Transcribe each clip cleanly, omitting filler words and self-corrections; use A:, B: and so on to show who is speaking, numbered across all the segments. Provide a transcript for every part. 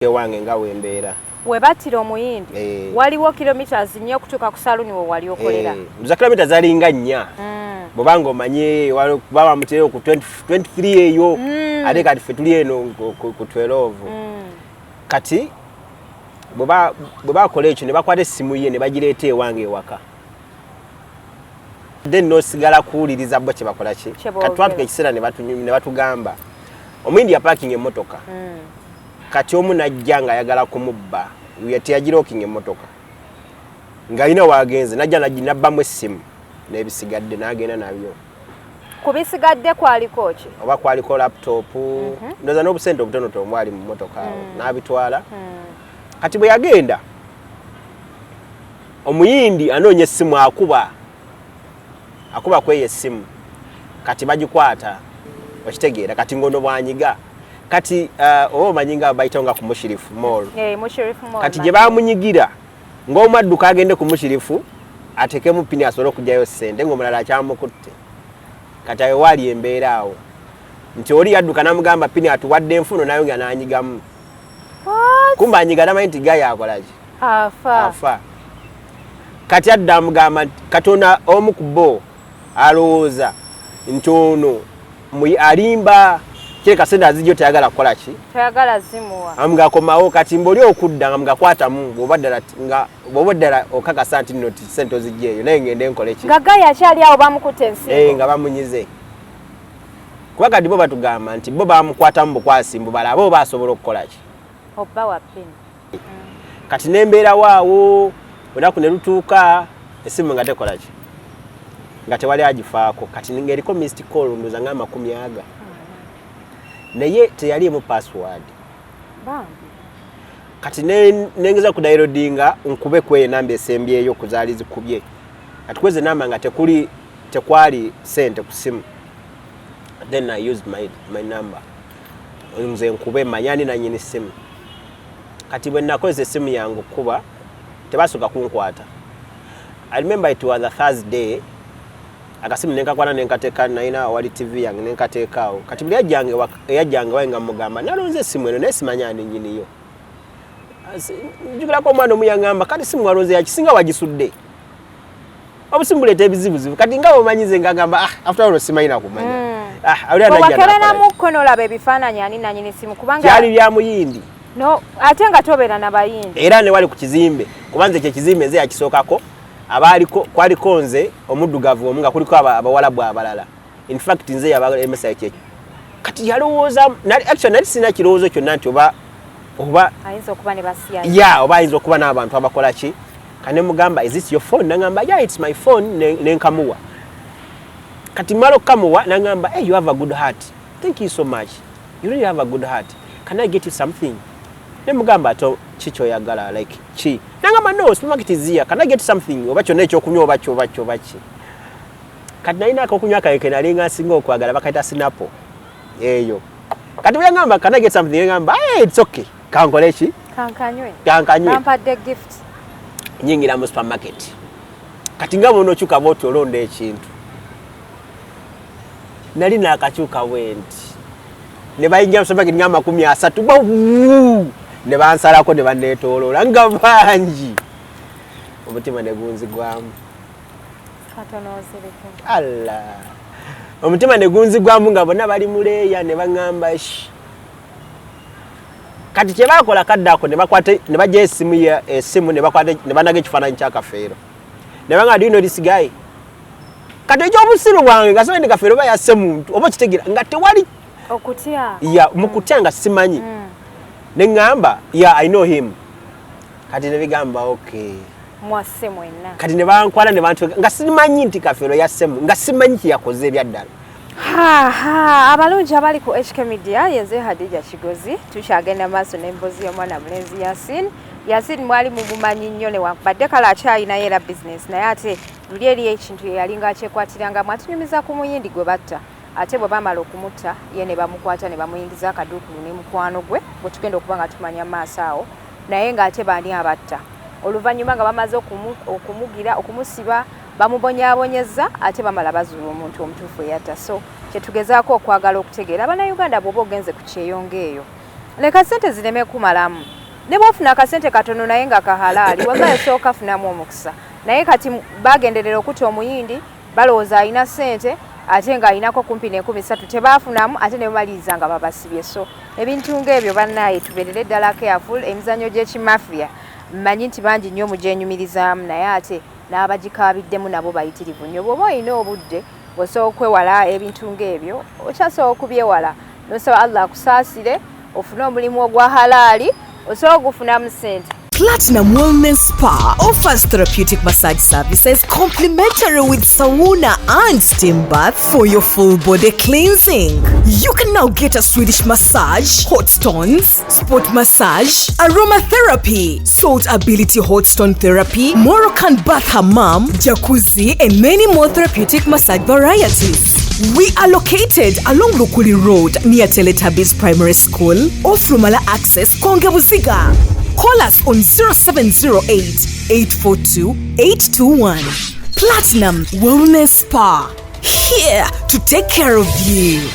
A: Ewange nga wembeera.
B: We battira Omuyindi?
A: Eh.
B: Waliwo kilometers 4 okutuuka ku saluni we wali okolera?
A: Nza kilomita zalinga 4. Bwobanga omanye baba bamuteeyo ku 20 23 eyo, ate kati ffe tuli eno ku 12. Kati bwe bakola ekyo, ne bakwata essimu ye ne bagireeta ewange ewaka, then nosigala kuwuliriza bo kyebakola ki.
B: Kye boogera.
A: Kati twatuka ekiseera ne batugamba Omuyindi yaparkinga emmotoka. Kati omu najja ng'ayagala kumubba, teyagilockinga emmotoka, ng'alina wagenze, najja nabbamu essimu n'ebisigadde n'agenda nabyo.
B: Ku bisigadde kwaliko ki?
A: Oba kwaliko laptop, ndowooza n'obusente obutonotono bwali mu mmotoka awo, n'abitwala. Kati bwe yagenda, Omuyindi anoonya essimu, akuba akuba kweyo essimu, kati bagikwata, okitegeera? Kati ngono bwanyiga kati oba omanyi nga bayitawo nga ku Mushrif Mall.
B: Eh, Mushrif Mall.
A: Kati gye bamunyigira, ng'omu adduka agende ku Mushrif atekemu PIN asobole okugyayo ssente, ng'omulala akyamukutte. Kati ayo waali embeera awo nti oli yadduka n'amugamba PIN atuwadde enfuno, nayo nga n'anyigamu.
B: What?
A: Kumba anyiga namanyi nti gaya akolaki?
B: Afa.
A: Afa. Kati adda amugamba nti Katonda omu ku bo alowooza nti ono alimba, kireka sente azijjo tayagala kukola ki?
B: Tayagala zimuwa.
A: Amugakomawo. Kati mboli okudda nga mugakwatamu, bw'oba ddala nga bw'oba ddala okakasa nti nno ti sente ozijja eyo, naye ngende nkole ki?
B: Nga gaya akyali awo, bamukutte ensingo.
A: Eh, nga bamunyize, kuba kati bo batugamba nti bo bamukwatamu bukwasi mbu balabe oba asobola okukola ki.
B: Obba wa PIN.
A: Kati nembeerawo awo, olunaku ne lutuuka, essimu nga tekola ki, nga tewali agifaako. Kati ng'eriko missed call ndowooza nga 20 aga, naye teyaliimu password.
B: Bambi.
A: Kati nengeza kudownloadinga nkube kweyo enamba esembyeyo kuzaali zikubye. Kati kwezi enamba nga tekuli, tekwali sente ku simu. Then I used my number, nze nkube manyani nanyini simu. Kati bwe nakozesa essimu yange okukuba, tebasooka kunkwata. I remember it was a Thursday. Akasimu nenkakwata, nenkateeka, nalina awali TV yange, nenkateekaawo. Kati buli eyajjange wayi nga mugamba nalonze essimu eno, naye simanya ani nyiniyo. Njugirako omwana omu yaŋŋamba, kati simu walonze yakisinga wagisudde, obusimu buleeta ebizibuzibu. Kati nga bwomanyize nga gamba, ah, after all simanyi nakumanya. Ah, oli anajja n'akola ki?
B: Wakeranamukko n'olaba ebifaananyi ani nanyini simu, kubanga
A: Byali bya Muyindi.
B: No, ate nga tobeera na Bayindi.
A: Era ne wali ku kizimbe, kuba nze kyekizimbe nze yakisookako, abaaliko kwaliko nze omuddugavu omu, nga kuliko Abawalabu abalala. In fact nze yabalemesa ekyo. Kati yalowooza actually nali sirina kirowoozo kyonna nti oba
B: ayinza okuba ne basiya.
A: Ya, oba ayinza okuba n'abantu abakola ki. Kane mugamba, "Is this your phone?" Nangamba, "Yeah, it's my phone." Nenkamuwa. Kati mala okukamuwa, nangamba, "Hey, you have a good heart. Thank you so much. You really have a good heart. Can I get you something?" Nemugamba, "Ato ki kyoyagala, like ki?" Nangamba, "No, supermarket is here. Can I get something, oba kyonna ekyokunywa, oba ki, oba ki, oba ki?" Kati nalina akokunywa kange ke nali nga nsinga okwagala, bakayita Snapple eyo. Kati bwe yangamba, "Can I get something?" Ngamba, "Hey, it's okay, kankole ki?"
B: Kankanywe.
A: Kankanywe.
B: Bampadde gift.
A: Nyingira mu supermarket. Kati nga bw'onookyuka bwoti olonda ekintu, nali naakakyuka bwe nti, ne bayingira mu supermarket nga 30 bawu, ne bansalako ne banneetooloola nga bangi, omutima ne gunzigwamu.
B: Katono ozirike.
A: Allah, omutima ne gunzigwamu nga bonna bali muleeya, ne baŋŋamba shi. Kati kye baakola kadde ako, ne bakwata ne bajja esimu ya esimu, ne bakwata ne banaga ekifaananyi kya Kafeero, ne baŋŋamba, "Do you know this guy?" Kati ekyobusiru bwange nga simanyi nti Kafeero oba yasse muntu oba okitegeera nga tewali.
B: Okutya.
A: Ya, mu kutya nga simanyi, ne ŋŋamba, "Yeah, I know him." Kati ne bigamba, "Okay."
B: Mwasse mwenna.
A: Kati ne bankwala ne bantu nga simanyi nti Kafeero yassemu, nga simanyi kye yakoze ebyaddala.
B: Haha, abalungi abali ku HK Media, yenze Hadija Kigozi. Tukyagenda maaso n'emboozi y'omwana mulenzi Yasin. Yasin mwali mumumanyi nnyo, newankubadde kale akyalinayo era business, naye ate luli eri ekintu ye yalinga akyekwatirangamu, atunyumiza ku Muyindi gwe batta, ate bwe bamala okumutta ye ne bamukwata ne bamuyingiza akaduukulu ne mukwano gwe bwe tugenda okuba nga tumanya maaso awo. Naye ng'ate baani abatta? Oluvannyuma nga bamaze okumugira, okumusiba, bamubonyaabonyeza, ate bamala bazuula omuntu omutuufu eyatta. So kyetugezaako okwagala okutegeera, Abannayuganda, bw'oba ogenze ku kyeyonga eyo, Leka sente zireme kumalamu. Ne bw'ofuna akasente katono naye nga kahalaali, wallahi osobola okafunamu omukisa. Naye kati bagenderera okutta Omuyindi, balowooza alina ssente ate ng'alinako kumpi n'30 tebaafunamu, ate ne bamaliriza nga babasibye. So ebintu ng'ebyo bannaaye, tubeerere ddala careful. Emizannyo gy'ekimafiya mmanyi nti bangi nnyo mugyenyumirizaamu, naye ate n'abagikaabiddemu nabo bayitirivu nnyo. Bw'oba olina obudde osobola okwewala ebintu ng'ebyo, okyasobola okubyewala nosaba Allah akusaasire ofune omulimu ogwa halaali osobola ogufunamu ssente.
C: Platinum Wellness Spa offers therapeutic massage services complimentary with sauna and steam bath for your full body cleansing. You can now get a Swedish massage, hot stones, sport massage, aromatherapy, salt ability hot stone therapy, Moroccan bath hammam, jacuzzi, and many more therapeutic massage varieties. We are located along Lukuli Road near Teletubbies Primary School, off Lumala Access, Konge Buziga. Call us on 0708 842 821. Platinum Wellness Spa. Here to take care of you.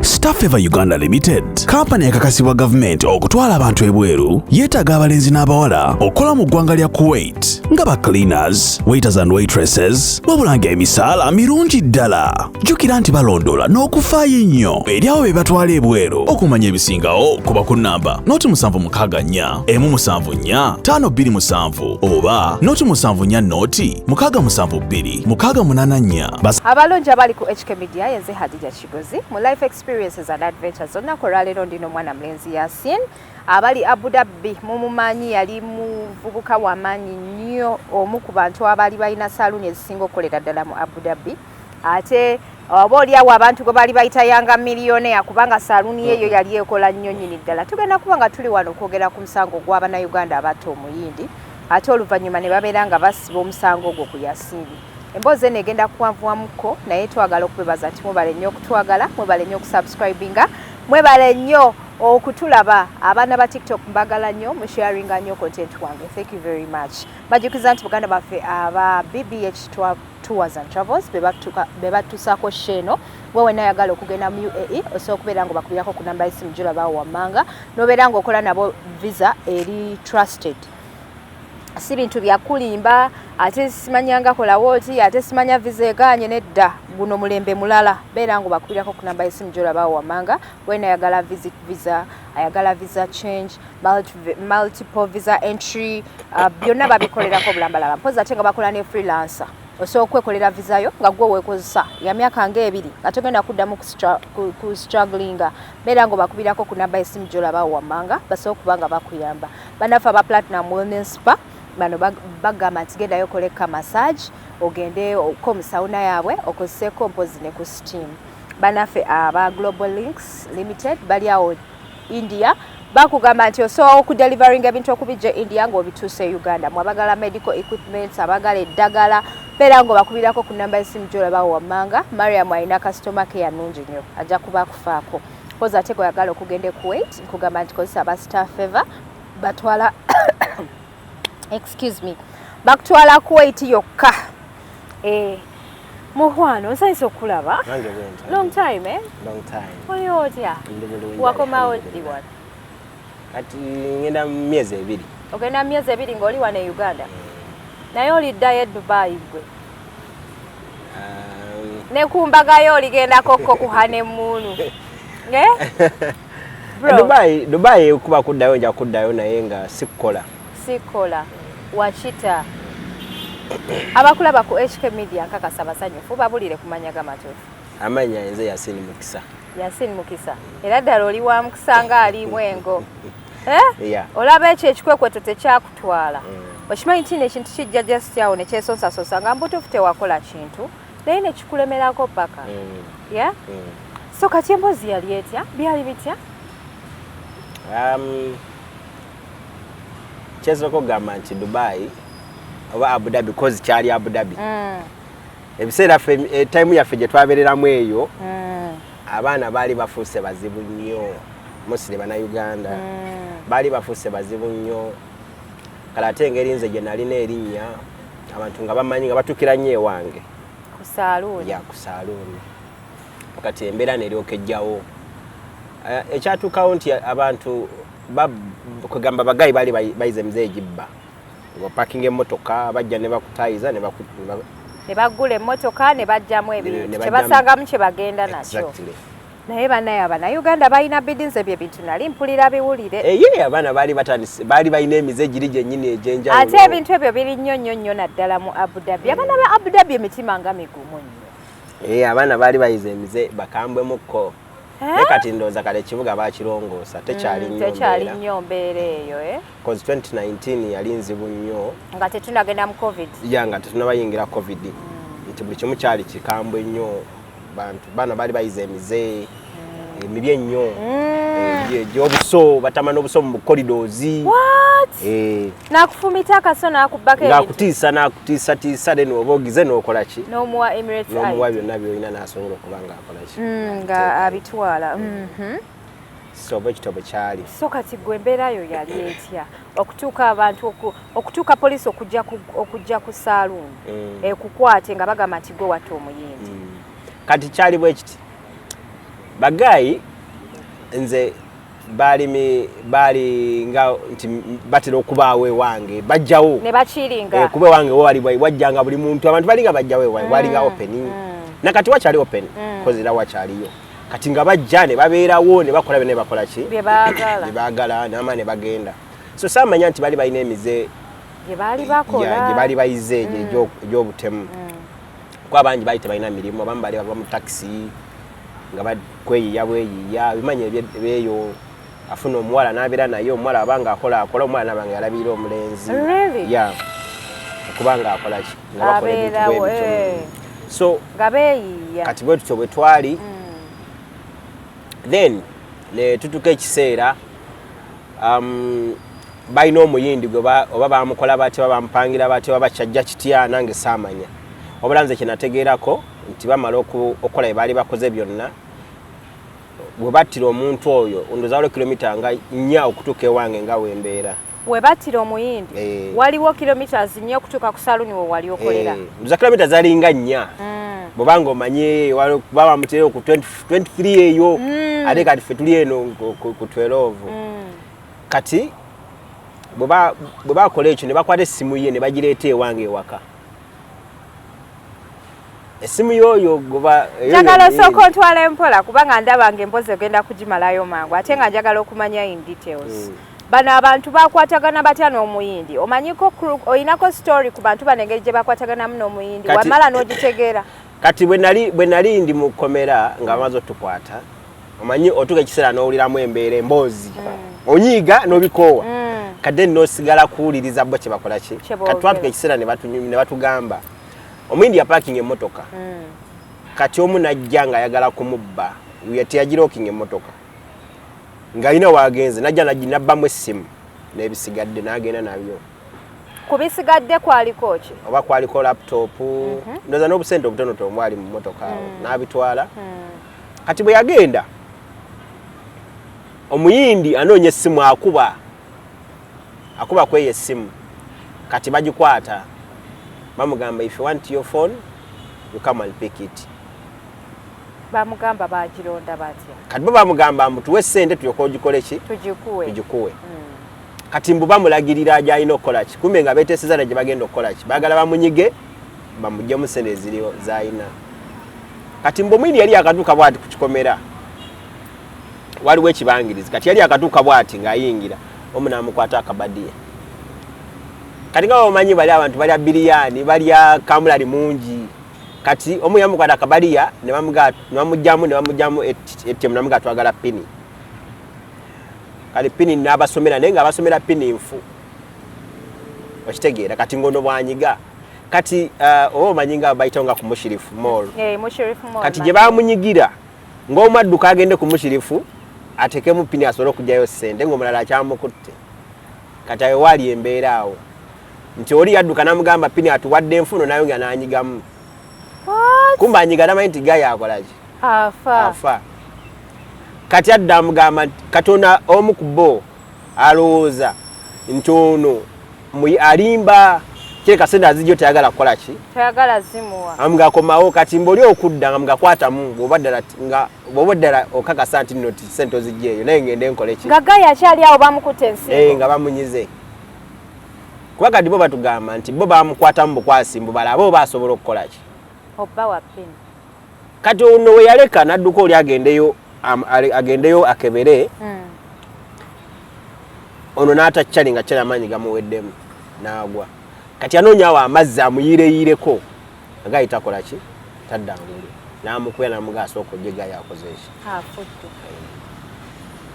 D: Staffeva Uganda Limited, kampani ekakasibwa gavumenti okutwala abantu ebweru, yeetaaga abalenzi n'abawala okukola mu ggwanga lya Kuwait nga ba cleaners, waiters and waitresses, wabula ng'emisaala mirungi ddala. Jjukira nti balondoola n'okufaayo ennyo eri abo be batwala ebweru. Okumanya ebisingawo kuba ku nnamba 0 764 174 527 oba 074 0 672 684.
B: Abalungi abali ku HK Media, yenze Hadija Kigozi mu Life Experiences and Adventures. Olunaku olwaleero ndina omwana mulenzi Yasin. Abali Abu Dhabi mumumanyi, yali muvubuka wamaanyi nnyo, omu ku bantu abaali balina saluuni ezisinga okukolera ddala mu Abu Dhabi, ate oba oliawo abantu gwe baali bayita young millionaire, kubanga saluuni eyo yali ekola nnyo nnyini ddala. Tugenda kuba nga tuli wano okwogera ku musango gw'Abannayuganda abatta Omuyindi, ate oluvannyuma ne babeera nga basiba omusango ogwo ku Yasiini. Emboozi eno egenda kuwanvuwamuko, naye twagala okubebaza nti mwebale nnyo okutwagala, mwebale nnyo okusubscribinga, mwebale nnyo okutulaba. Abaana ba TikTok mbagala nnyo, musharinga nnyo content wange, thank you very much. Bajjukiza nti buganda baffe aba BBH Tours and Travels be batusaako show eno. We wenna ayagala okugenda mu UAE osobola okubeera nga bakubirako ku namba y'essimu gyolabaawo wammanga, n'obeera ng'okola nabo visa eri trusted, si bintu byakulimba ate simanya kolawo oti ate simanya visa eganye. Nedda, guno mulembe mulala. Beera nga bakubirako ku namba y'essimu gyolabaawo wammanga. Wena ayagala visit visa, ayagala visa change, multiple visa entry, byonna babikolerako bulambalaba. Mpozi ate nga bakola ne freelancer, osobola okwekolera visa yo nga gwe weekozesa ya myaka nga 2 nga togenda kuddamu ku strugglinga. Beera nga obakubirako ku namba y'essimu gyolabaawo wammanga, basobola okuba nga bakuyamba. Bannaffe aba Platinum Wellness Spa bano bagamba nti gendayo okoleka massage, ogende ko mu sauna yaabwe okozeseeko mpozi ne ku steam. Bannaffe aba Global Links Limited bali awo India, bakugamba nti osobola okudeliveringa ebintu okubijja India ng'obituuse e Uganda. Mwabagala medical equipment, abagala eddagala, beera ng'obakubirako ku namba y'essimu gy'olabawo wammanga. Mariam alina customer care nungi nnyo, ajja kuba akufaako. Mpozi ate gweyagala okugenda e Kuwait, nkugamba nti kozesa aba Star Favor, batwala, excuse me, bakutwala Kuwait yokka. Mukwano, nsanyusa okulaba.
A: Nange bwentyo.
B: Long time, eh?
A: Long time.
B: Oli otya?
A: Ndi bulungi.
B: Wakomawo ddi
A: alhamdulillah.
B: wano?
A: Kati ngenda mu myezi 2.
B: Ogenda mu myezi 2 ng'oli wano e Uganda, naye oliddayo e Dubai gwe? Ne ku mbagayo oligendako ko ku honeymoon, eh? Bro,
A: Dubai kuba kuddayo, nja kuddayo naye nga sikukola.
B: Sikola wakita. Abakulaba ku HK Media nkakasa basanyufu, babulire kumanya gamatuufu.
A: Amanya nze Yasini Mukisa.
B: Yasin Mukisa, era ddala oli wa mukisa nga alimu engo, eh?
A: Yeah.
B: Olaba ekyo ekikwekweto tekyakutwala. Okimanyi nti ekintu kijja just awo nekyesonsasosa nga mbutuufu tewakola kintu, naye nekikulemerako paka. Yeah? So kati emboozi yali etya? Byali bitya?
A: Kyesooka okugamba nti Dubai oba Abu Dhabi, cause kyali Abu Dhabi, ebiseera ffe, time yaffe gye twabeereramu eyo, abaana baali bafuuse bazibu nnyo, mostly Bannayuganda baali bafuuse bazibu nnyo. Kale ate engeri nze gye nalina erinnya, abantu nga bamanyi nga batuukira nnyo ewange
B: ku saaluuni.
A: Ya, ku saaluuni. Kati embeera neryoka ejjawo. Ekyatuukawo nti abantu kugamba ba guy baali bayize emize egibba, bapakinga emmotoka, bajja ne bakutayiza ne
B: Ne baggula emmotoka ne bajjamu ebintu
A: ne bajjamu.
B: Kyebasangamu kye bagenda nakyo.
A: Exactly.
B: Naye bannaye, Abannayuganda balina bidinze ebyo ebintu nali mpulira biwulire.
A: Eye, abaana baali batandise, baali balina emize giri gyennyini egy'enjawulo.
B: Ate ebintu ebyo biri nnyo nnyo nnyo naddala mu Abu Dhabi. Abaana ba Abu Dhabi emitima nga migumu nnyo.
A: Abaana baali bayize emize bakambwemukko, naye kati ndowooza kale ekibuga bakirongoosa, tekyali nnyo
B: Tekyali
A: mbeera.
B: nnyo mbeera eyo, eh?
A: 'Cause 2019 yali nzibu nnyo.
B: Nga tetunagenda mu COVID.
A: Ya, nga tetunabayingira COVID, nti buli kimu kyali kikambwe nnyo. Bantu baana baali bayize emize emibi ennyo, egy'obuso, batama n'obuso mu corridors.
B: What?
A: Eh.
B: Nakufumita akaso n'akubbako ebintu.
A: Ng'akutiisa, n'akutiisatiisa, then oba ogize n'okola ki?
B: N'omuwa Emirates
A: N'omuwa
B: ID.
A: byonna byolina n'asobola okuba ng'akola ki?
B: Nga abitwala.
A: So bwe kityo bwe kyali.
B: So kati gwe embeera yo yali etya okutuuka abantu okutuuka poliisi okujja ku saaluuni ekukwate nga bagamba nti gwe watta Omuyindi?
A: Kati kyali bwe kiti, ba guy nze baali baali nga nti batera okubaawo ewange, bajjawo.
B: Ne bakiringa.
A: Kuba ewange wali wajjanga buli muntu, abantu balinga bajjawo ewange, walinga open, nakati wakyali open, 'cause era wakyaliyo. Kati nga bajja ne babeerawo ne bakola byonna bakola ki
B: bye baagala.
A: Bye baagala, nama ne bagenda. So saamanya nti bali balina emize
B: gye baali bakola.
A: Gye baali bayize egy'obutemu, kuba abangi baali tebalina mirimu, abamu baali bava mu takisi nga bakweyiya bweyiya, bimanyi ebyeyo, afuna omuwala n'abeera naye, omuwala abanga akola akola, omuwala nabanga yalabirira omulenzi.
B: Really?
A: Ya, okuba nga akola ki, nga bakola ebintu
B: Abeerawo,
A: bwe bityo. So
B: nga beeyiya.
A: Kati bwe tutyo bwe twali, then ne tutuka ekiseera, balina Omuyindi gwe oba bamukola batya, oba bamupangira batya, oba bakyajja kitya, nange saamanya. Wabula nze kyenategeerako nti bamala okukola bye baali bakoze byonna, bwe battira omuntu oyo, ndowooza waliwo kilomita nga 4 okutuuka ewange nga wembeera.
B: We battira Omuyindi,
A: Eh.
B: waliwo kilometers 4 okutuuka ku saluni we wali okolera?
A: Eh, ndowooza kilomita zalinga 4, bwobanga omanye kuba bamuteeyo ku 20 23 eyo, ate kati ffe tuli eno ku 12. Kati bwe bakola ekyo ne bakwata essimu ye ne bagireeta ewange ewaka, essimu y'oyo goba eyo
B: Njagala
A: y'Omuyindi.
B: osooka ontwala empola, kubanga ndaba nga emboozi egenda kugimalayo mangu, ate nga njagala okumanya in details. Bano abantu bakwatagana batya n'Omuyindi? Omanyiko oyinako story ku bantu bano, engeri gye bakwataganamu n'Omuyindi? Wamala n'ogitegeera?
A: Kati bwe nali ndi mu kkomera nga bamaze otukwata, omanyi otuuka ekiseera n'owuliramu embeera, emboozi, onyiiga n'obikoowa. Kadde n'osigala kuwuliriza bo kye bakola ki.
B: Kye boogera.
A: Kati twatuuka ekiseera ne batugamba Omuyindi yapakinga emmotoka. Kati omu najja ng'ayagala kumubba, teyagirookinga emmotoka, ng'alina wagenze, najja nabbamu essimu n'ebisigadde n'agenda nabyo.
B: Ku bisigadde kwaliko ki?
A: Oba kwaliko laptop, ndowooza n'obusente obutonotono bwali mu mmotoka awo, n'abitwala. Kati bwe yagenda, Omuyindi anoonya essimu, akuba akuba kweyo essimu, kati bagikwata, bamugamba, "If you want your phone, you come and pick it."
B: Bamugamba bagironda batya?
A: Kati bo bamugamba mbu, "Tuwe sente tulyoke ogikole ki?"
B: Tugikuwe.
A: Tugikuwe. Kati mbu bamulagirira gyalina okukola ki, kumbe nga beteeseza na gye bagenda okukola ki, baagala bamunyige bamugjemu sente eziriwo zalina. Kati mbu Omuyindi yali akatuuka bwati ku kikomera, waliwo ekibangirizi, kati yali akatuuka bwati ng'ayingira, omu n'amukwata akabadiya. Kati nga bamanyi bali abantu balya biriyani, balya kamulali mungi, kati omu yamukwata akabadiya ne bamugjamu ATM, namuga, "Twagala PIN." Kale PIN n'abasomera, naye ng'abasomera PIN nfu, okitegeera? Kati ngono bwanyiga kati, oba omanyi nga bayitawo nga ku Mushrif Mall.
B: Eh, Mushrif Mall.
A: Kati gye bamunyigira, ng'omu adduka agende ku Mushrif atekemu PIN asobole okugyayo ssente, ng'omulala akyamukutte. Kati ayo waali embeera awo nti oli yadduka n'amugamba PIN atuwadde enfuno, nayongera n'anyigamu.
B: What?
A: Kumba anyiga namanyi nti gaya akolaki?
B: Afa.
A: Afa. Kati adda amugamba nti Katonda, omu ku bo alowooza nti ono alimba. Kireka sente azijjo tayagala kukola ki?
B: Tayagala zimuwa.
A: Amugakomawo kati mboli okudda nga mugakwatamu bw'oba ddala nga bw'oba ddala okakasa nti nno ti sente ozijja eyo, naye ngende nkole ki?
B: Nga guy akyali awo bamukutte ensingo.
A: Eh, nga bamunyize. Kuba kati bo batugamba nti bo bamukwatamu bukwasi mbu balabe oba asobola okukola ki.
B: Obba wa pin.
A: Kati ono we yaleka n'adduka oli agendeyo agendeyo akebere. Ono n'atakyali nga kyali amaanyi gamuweddemu n'agwa. Kati anoonya awo amazzi amuyiireyiireko nga guy takola ki, tadda ngulu. N'amukubira n'amugaa asooka ojje guy akoze ki.
B: Afudde.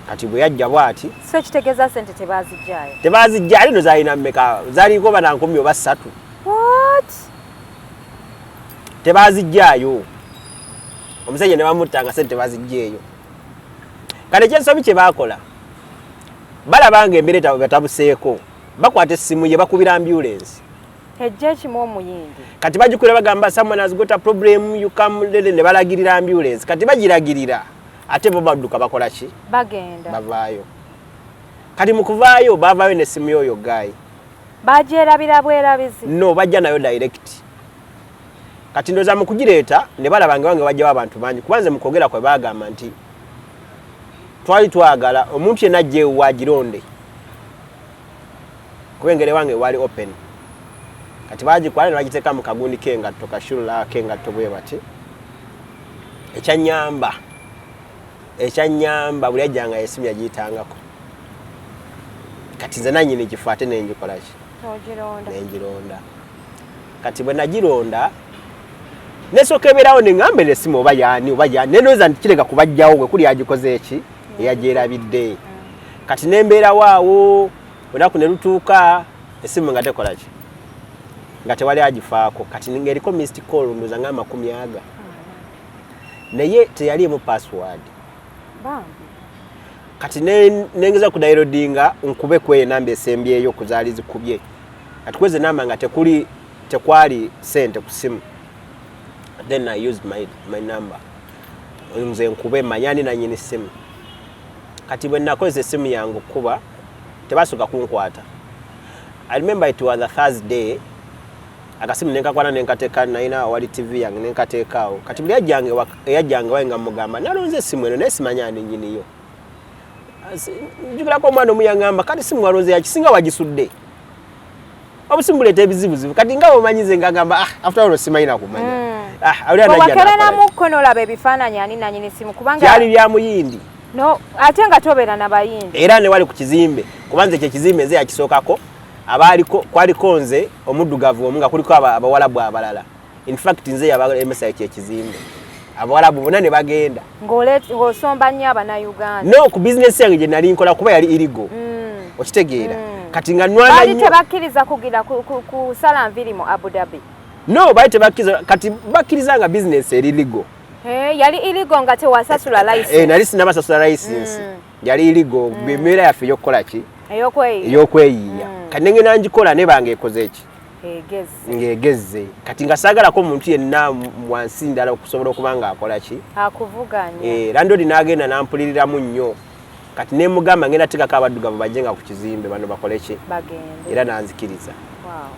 A: Kati bwe yajja bw'ati.
B: So kitegeeza sente tebazijjaayo.
A: Tebazijja, ali no zaalina mmeka? Zaaliko bana 10 oba 3.
B: What?
A: Tebazijjaayo. Omusajja ne bamutta nga sente tebazijjeeyo. Kale ekyensobi kye baakola, balaba nga embeera batabuseeko, bakwata essimu ye bakubira ambulance.
B: Ejja ekimu omuyindi.
A: Kati bagikubira bagamba someone has got a problem, you come, lele, ne balagirira ambulance. Kati bagiragirira ate bo badduka bakola ki?
B: Bagenda.
A: Bavaayo. Kati mu kuvaayo bavaayo n'essimu y'oyo guy.
B: Bagyerabira bwerabizi.
A: No, bajja nayo direct. Kati ndowooza mu kugireeta ne balaba nga wange wajjawo abantu bangi, kuba nze mu kwogera kwe baagamba nti twali twagala omuntu yenna ajja ewuwe agironde, kuba engeri ewange wali open. Kati bagikwala ne bagiteeka mu kagundi k'engatto, kashulula k'engatto bwe bati. Ekyannyamba buli ajjanga esimu yagiyitangako. Kati nze nannyini kifo ate ne ngikola ki?
B: Ogironda.
A: Nengironda. Kati bwe nagironda nesooka ebeerawo ne ŋŋamba eno essimu oba yaani oba yaani, ne ndowooza nti kireka kubajjawo bwe kuli agikoze eki eyagyerabidde. Kati ne mbeerawo awo olunaku ne lutuuka essimu nga tekola ki, nga tewali agifaako. Kati ng'eriko missed call ndowooza nga 20, naye teyaliimu password.
B: Bambi.
A: Kati nengeza kudownloadinga nkube ku eyo namba esembyeyo ku zaali zikubye. Kati kwezi namba nga tekuli tekwali sente ku simu, then I used my number nze nkube manyani nanyini simu. Kati bwe nakozesa essimu yange okukuba tebasooka kunkwata. I remember it was a Thursday. Akasimu nenkakwata nenkateeka, nalina awali TV yange nenkateekaawo. Kati buli eyajjange wayi nga mugamba nalonze essimu eno naye simanya ani nnyiniyo. Njugirako omwana omu yaŋŋamba kati simu walonze yakisinga wagisudde, obusimu buleeta ebizibuzibu. Kati nga bwomanyize ngagamba, ah, after all simanyi nakumanya. Ah, oli anajja
B: Bwewakebera
A: n'akola ki?
B: Namukko n'olaba ebifaananyi ani nanyini simu, kubanga
A: Byali bya muyindi.
B: No, ate nga tobeera na bayindi.
A: Era ne wali ku kizimbe, kuba nze kyekizimbe nze yakisookako, abaaliko kwaliko nze omuddugavu omu nga kuliko abawalabu abalala. In fact nze yabalemesa ekyo ekizimbe, abawalabu bonna ne bagenda.
B: Ng'osomba nnyo Abannayuganda.
A: No, ku bizinesi yange gye nali nkola, kuba yali illegal. Okitegeera? Kati nga nwana
B: Baali
A: nnyo.
B: Tebakkiriza kugira kusala nviri mu Abu Dhabi.
A: No, baali tebakkiriza. Kati bakkiriza nga bizinesi eri legal.
B: Eh, yali illegal nga tewasasula license.
A: Eh, nali sinabasasula license. Yali illegal, embeera yaffe ey'okukola ki?
B: Ey'okweyiya.
A: Ey'okweyiya. Kati nengenda ngikola ne bange ekoze eki?
B: Egezi.
A: Ng'egezze. Kati nga saagalako omuntu yenna wansi ndala okusobola okuba ng'akola ki?
B: Akuvuganya.
A: Eh, landlord n'agenda n'ampuliriramu nnyo. Kati ne mugamba ngenda teekako abaddugavu bajje nga ku kizimbe bano bakole ki?
B: Bagende.
A: Era n'anzikiriza.
B: Wow.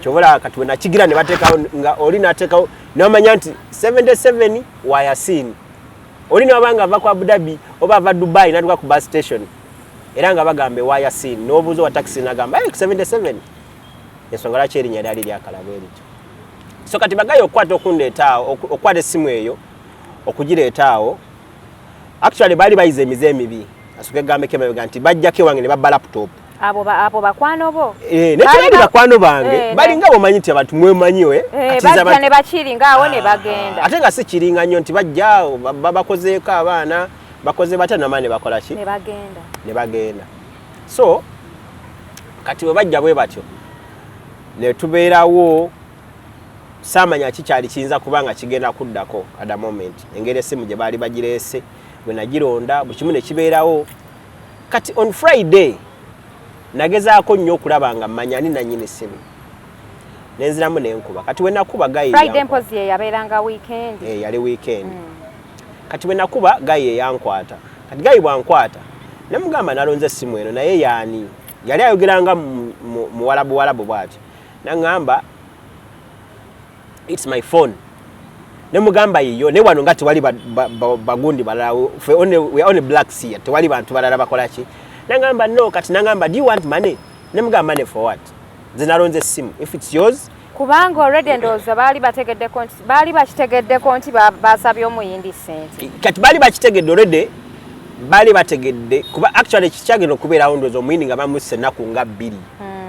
A: Kyova olaba kati bwe nakigira ne bateekawo nga oli n'ateekawo n'omanya nti 77 wa Yasin. Oli n'aba nga ava ku Abu Dhabi oba ava Dubai n'atuuka ku bus station era nga bagamba ewa Yasin, n'obuuza owa taxi n'agamba hey, 77. Ensonga lwaki erinnya lyali lyakala bwe lityo. So kati bagayi okukwata okundeeta awo, okukwata essimu eyo okugireeta awo, actually baali bayize emize emibi. Asooke gambeko emabega nti bajjako ewange ne babba laptop.
B: Abo bakwano bo.
A: Eh, naye tebali bakwano bange, balinga bomanyi nti abantu mwemanyiwe.
B: Eh, bajja ne bakiringa awo ne bagenda.
A: Ate nga si kiringa nnyo nti bajja bakozeeko abaana bakoze batya namaani ne bakola ki?
B: Ne bagenda.
A: Ne bagenda. So kati bwe bajja bwe batyo ne tubeerawo, saamanya kikyali kiyinza kuba nga kigenda kuddako at the moment. Engeri essimu gye baali bagireese bwe nagironda buli kimu ne kibeerawo. Kati on Friday nagezaako nnyo okulaba nga mmanya ani nannyini ssimu, nenziramu nenkuba. Kati we nakuba guy
B: Friday mpozi ye yabeeranga weekend.
A: Eh, yali weekend. Kati bwe nakuba guy eyankwata. Kati guy bwankwata nemugamba nalonze essimu eno naye yaani? Yali ayogeranga muwalabu walabu bw'ati. Naŋŋamba, "It's my phone." Nemugamba yiyo, naye wano nga tewali bagundi balala. We are only blacks here, tewali bantu balala bakola ki. Naŋŋamba no. Kati naŋŋamba, "Do you want money?" Nemugamba, "Money for what? Nze nalonze essimu, if it's yours."
B: Kubanga already ndowooza baali bakitegeddeko nti basabye omuyindi ssente.
A: Kati baali bakitegedde already, baali bategedde, kuba actually kikyagenda okubeerawo ndowooza omuyindi nga bamusse ennaku nga 2,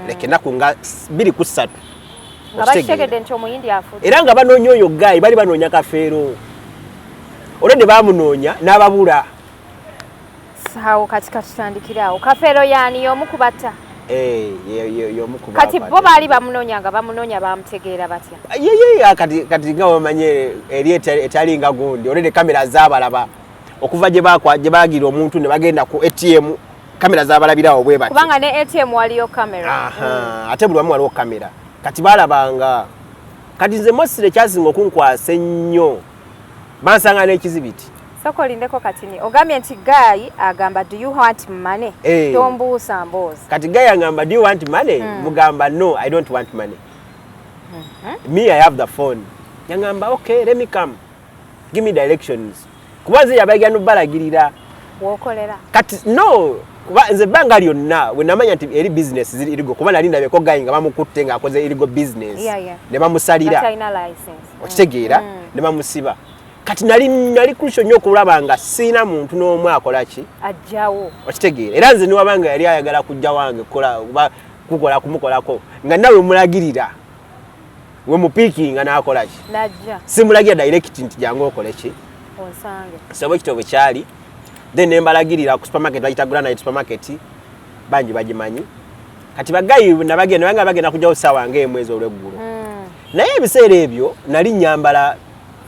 A: like ennaku nga 2 ku 3.
B: Nga bakitegedde nti omuyindi afudde.
A: Era nga banoonya oyo guy, bali banoonya Kafeero already, bamunoonya n'ababula.
B: Awo kati katutandikire awo. Kafeero yaani? Y'omu ku batta?
A: Eh, y'omu ku
B: Kati bo
A: bakwata.
B: baali bamunoonya, nga bamunoonya, bamutegeera batya?
A: Ye kati nga wamanye eri etali nga gundi, already kamera zabalaba okuva gye bakwa gye bagira omuntu ne bagenda ku ATM, kamera zabalabirawo bwe batyo.
B: Kubanga ne ATM waliyo kamera.
A: Aha, ate buli wamu waliwo kamera. Kati balabanga. Kati nze mostly ekyasinga okunkwasa ennyo, bansanga n'ekizibiti.
B: Sooka olindeko katini. Ogambye nti guy agamba, "Do you want money?"
A: Eh.
B: Tombuusa mboozi.
A: Kati guy angamba, "Do you want money?" Mugamba, "No, I don't want money. Me, I have the phone." Yangamba, "Okay, let me come, give me directions," kuba nze yabagira nobalagirira.
B: Wokolera.
A: Kati no, kuba nze ebbanga lyonna bwe namanya nti eri business ziri illegal, kuba nali ndabyeko guy nga bamukutte ng'akoze illegal business ne bamusalira.
B: Nga talina license.
A: Okitegeera? Ne bamusiba. Kati nali crucial nnyo okulaba nga siina muntu n'omu akola ki.
B: Ajjawo.
A: Okitegeera? Era nze niwabanga yali ayagala kujja wange kukola oba kukola kumukolako, nga nawe mulagirira we mupiikinga n'akola ki.
B: Najja.
A: Simulagira direct nti jangu okole ki.
B: Onsange.
A: So bwe kityo bwe kyali. Then ne mbalagirira ku supermarket bagita Granite Supermarket, bangi bagimanyi. Kati ba guy nabagenda nabanga bagenda kujjawo ssaawa ng'emu ez'olweggulo. Naye ebiseera ebyo nali nyambala,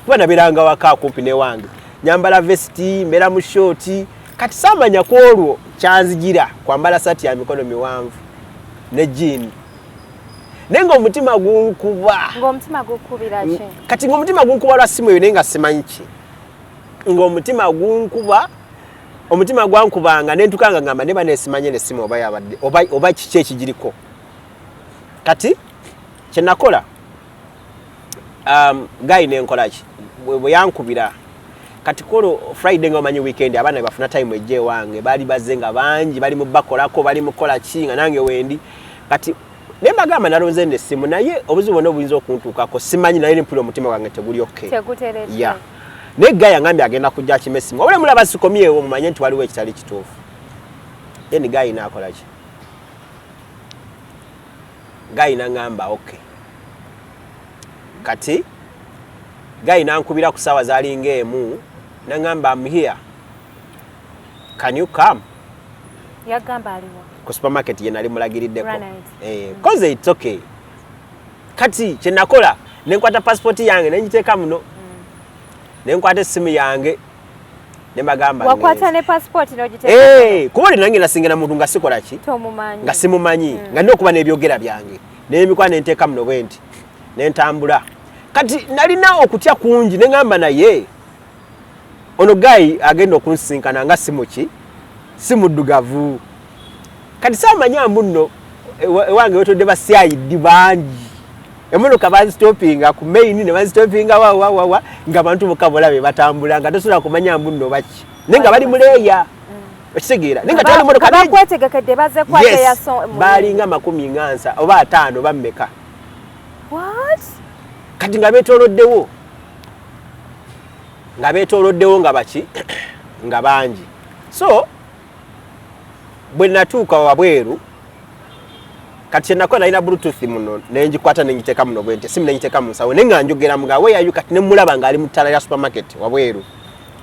A: kuba nabeeranga waka kumpi newange, nyambala vesiti, mbeera mu short. Kati saamanya ku olwo kyanzigira kwambala saati ya mikono miwanvu ne jean, naye ng'omutima gunkuba.
B: Ng'omutima gukubira ki?
A: Kati ng'omutima gunkuba lwa simu eyo, naye nga simanyi ki. Ng'omutima gunkuba, omutima gwankubanga nentukanga ngamba neba nesimanye nesimu oba yabadde oba kiki ekigiriko. Kati kyenakola, guy nenkolaki, bwe yankubira kati kolo Friday, nga omanyi weekend abaana bafuna time ejja ewange, baali bazze nga bangi, bali mu bakolako, bali mukola ki, nga nange wendi. Kati naye mbagamba nalonze nessimu, naye obuzibu bwonna obuyinza okuntuukako simanyi, naye nempulira omutima gwange teguli okay.
B: Teguteredde.
A: Ya, naye guy yangambye agenda kujja akima essimu. Wabula mulaba sikomyewo, mumanye nti waliwo ekitali kituufu. Then guy naakola ki, guy naŋŋamba okay. Kati guy nankubira ku saawa zalinga 1, naŋŋamba, "Am here, can you come?"
B: Yagamba aliwo?
A: Ku supermarket ye nali mulagiriddeko.
B: Granite.
A: Eh, koze it's okay. Kati kyenakola, nenkwata passport yange nenjiteeka muno, nenkwata essimu yange, nembagamba
B: Wakwata ne passport n'ogiteeka?
A: Eh, kuba oli nange nasingana muntu nga sikola ki.
B: Tomumanyi.
A: Nga simumanyi, nga nina okuba n'ebyogera byange n'emikwana, nenteeka muno bwe nti nentambula. Kati nalina okutya kungi, neŋŋamba naye ono guy agenda okunsinkana nga si muki, si muddugavu. Kati saamanya mbu nno ewange wetodde ba CID bangi, emotoka bazitopinga ku main ne bazitopinga wawawawa, nga bantu bokka bola be batambula, nga tosobola kumanya mbu nno baki, naye nga bali muleeya. Okitegeera? Naye nga tewali motoka
B: Nga bakwetegekedde bazze kwata.
A: Yes,
B: Eyaso.
A: Balinga 40 oba 50 oba mmeka.
B: What?
A: Kati nga beetooloddewo, nga beetooloddewo, nga baki, nga bangi. So bwe natuuka wabweru, kati kyenakola, nalina bluetooth muno, nengikwata nengiteeka muno bwenti, esimu nengiteeka mu nsawo, naye nga njogera mga weyayu. Kati nemulaba ng'ali mu ttala lya supermarket wabweru,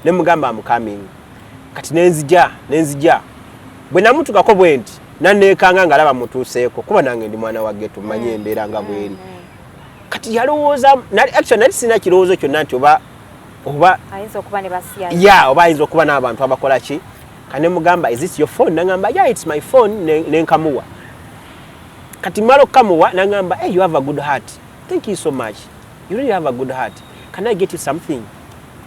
A: nemugamba, "Am coming." Kati nenzija, nenzija, bwe namutukako bwe nti naneekanga nga alaba mutuuseeko, kuba nange ndi mwana wa ghetto, mmanyi embeera nga bweri. Kati yalowooza actually nali sirina kirowoozo kyonna nti oba
B: Ayinza okuba ne basiya.
A: Ya, oba ayinza okuba n'abantu abakola ki. Kane mugamba, "Is this your phone?" Nangamba, "Yeah, it's my phone." Nenkamuwa. Kati mala okukamuwa, nangamba, "Hey, you have a good heart. Thank you so much. You really have a good heart. Can I get you something?"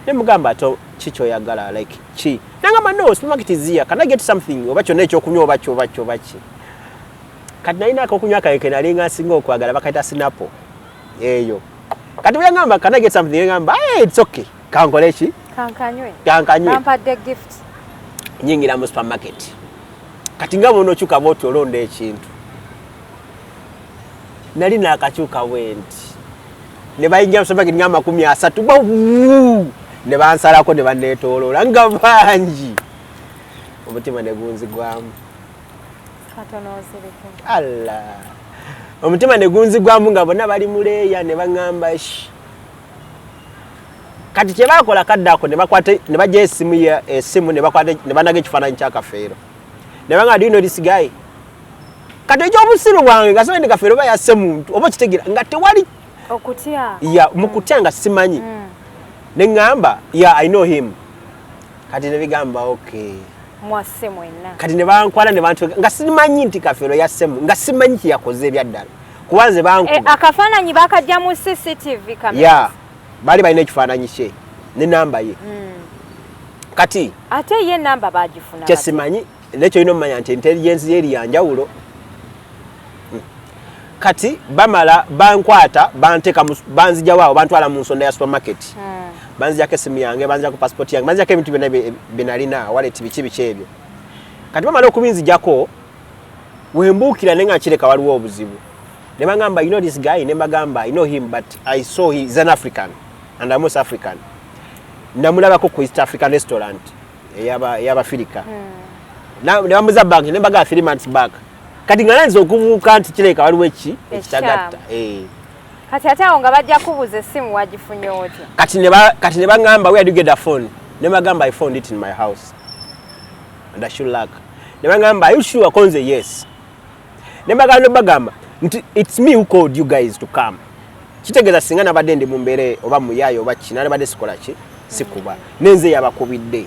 A: Nemugamba, "Ato ki kyoyagala, like ki?" Nangamba, "No, supermarket is here. Can I get something, oba kyonna ekyokunywa, oba ki, oba ki, oba ki?" Kati nalina akokunywa kange ke nali nga nsinga okwagala, bakayita Snapple eyo. Kati bwe yangamba, "Can I get something?" Yangamba, "Hey, it's okay, kankole ki?"
B: Kankanywe.
A: Kankanywe.
B: Bampadde gift.
A: Nyingira mu supermarket. Kati nga bw'onookyuka bwoti olonda ekintu, nali naakakyuka bwe nti ne bayingira mu supermarket nga 30 bawu ne bansalako ne banneetooloola nga bangi, omutima ne gunzigwamu.
B: Katono ozirike.
A: Allah, omutima ne gunzigwamu nga bonna bali muleeya ne baŋŋamba shi. Kati kye baakola kadde ako, ne bakwata ne bajja esimu ya esimu ne bakwata ne banaga ekifaananyi kya Kafeero ne baŋŋamba, "Do you know this guy?" Kati ekyobusiru bwange nga simanyi Kafeero oba yasse muntu oba okitegeera nga tewali.
B: Okutya.
A: Ya, mu kutya nga simanyi. Ne ŋŋamba, "Yeah, I know him." Kati ne bigamba, "Okay."
B: Mwasse mwenna.
A: Kati ne bankwala ne bantweka nga simanyi nti Kafeero yassemu, nga simanyi kyeyakoze ebyaddala kuba nze bankuba.
B: Akafaananyi bakajja mu CCTV cameras.
A: Ya, baali balina ekifaananyi kye ne namba ye. Kati
B: Ate ye namba bagifuna batya?
A: Kyesimanyi nekyo olina omumanya nti intelligence ye eri yanjawulo. Kati bamala bankwata, banteeka banzijawo awo, bantwala mu nsonda ya supermarket. Banzijako esimu yange, banzijako passport yange, banzijako ebintu byonna bye nalina, wallet, biki biki ebyo. Kati bamala okubinzijako, wembuukira naye nga kireka waliwo obuzibu, ne bagamba, "You know this guy?" Ne mbagamba, "I know him, but I saw he is an African and I'm also African. Namulabako ku East African restaurant ey'Abafirika." Ne bamuza back, ne mbagamba 3 months back. Kati nga nanze okubuuka nti kireka waliwo eki ekitagatta. Eh.
B: Kati ate awo nga bajja kubuuza essimu wagifunye otya?
A: Kati ne baŋŋamba, "Where do you get the phone?" Ne bagamba, "I found it in my house and I should luck." Ne baŋŋamba, "Are you sure?" Konze, "Yes." Ne bagamba, ne bagamba nti, "It's me who called you guys to come." Kitegeeza singa nabadde ndi mu mbeere oba muyaayo oba ki, nalabadde sikola ki, sikuba nenze yabakubidde.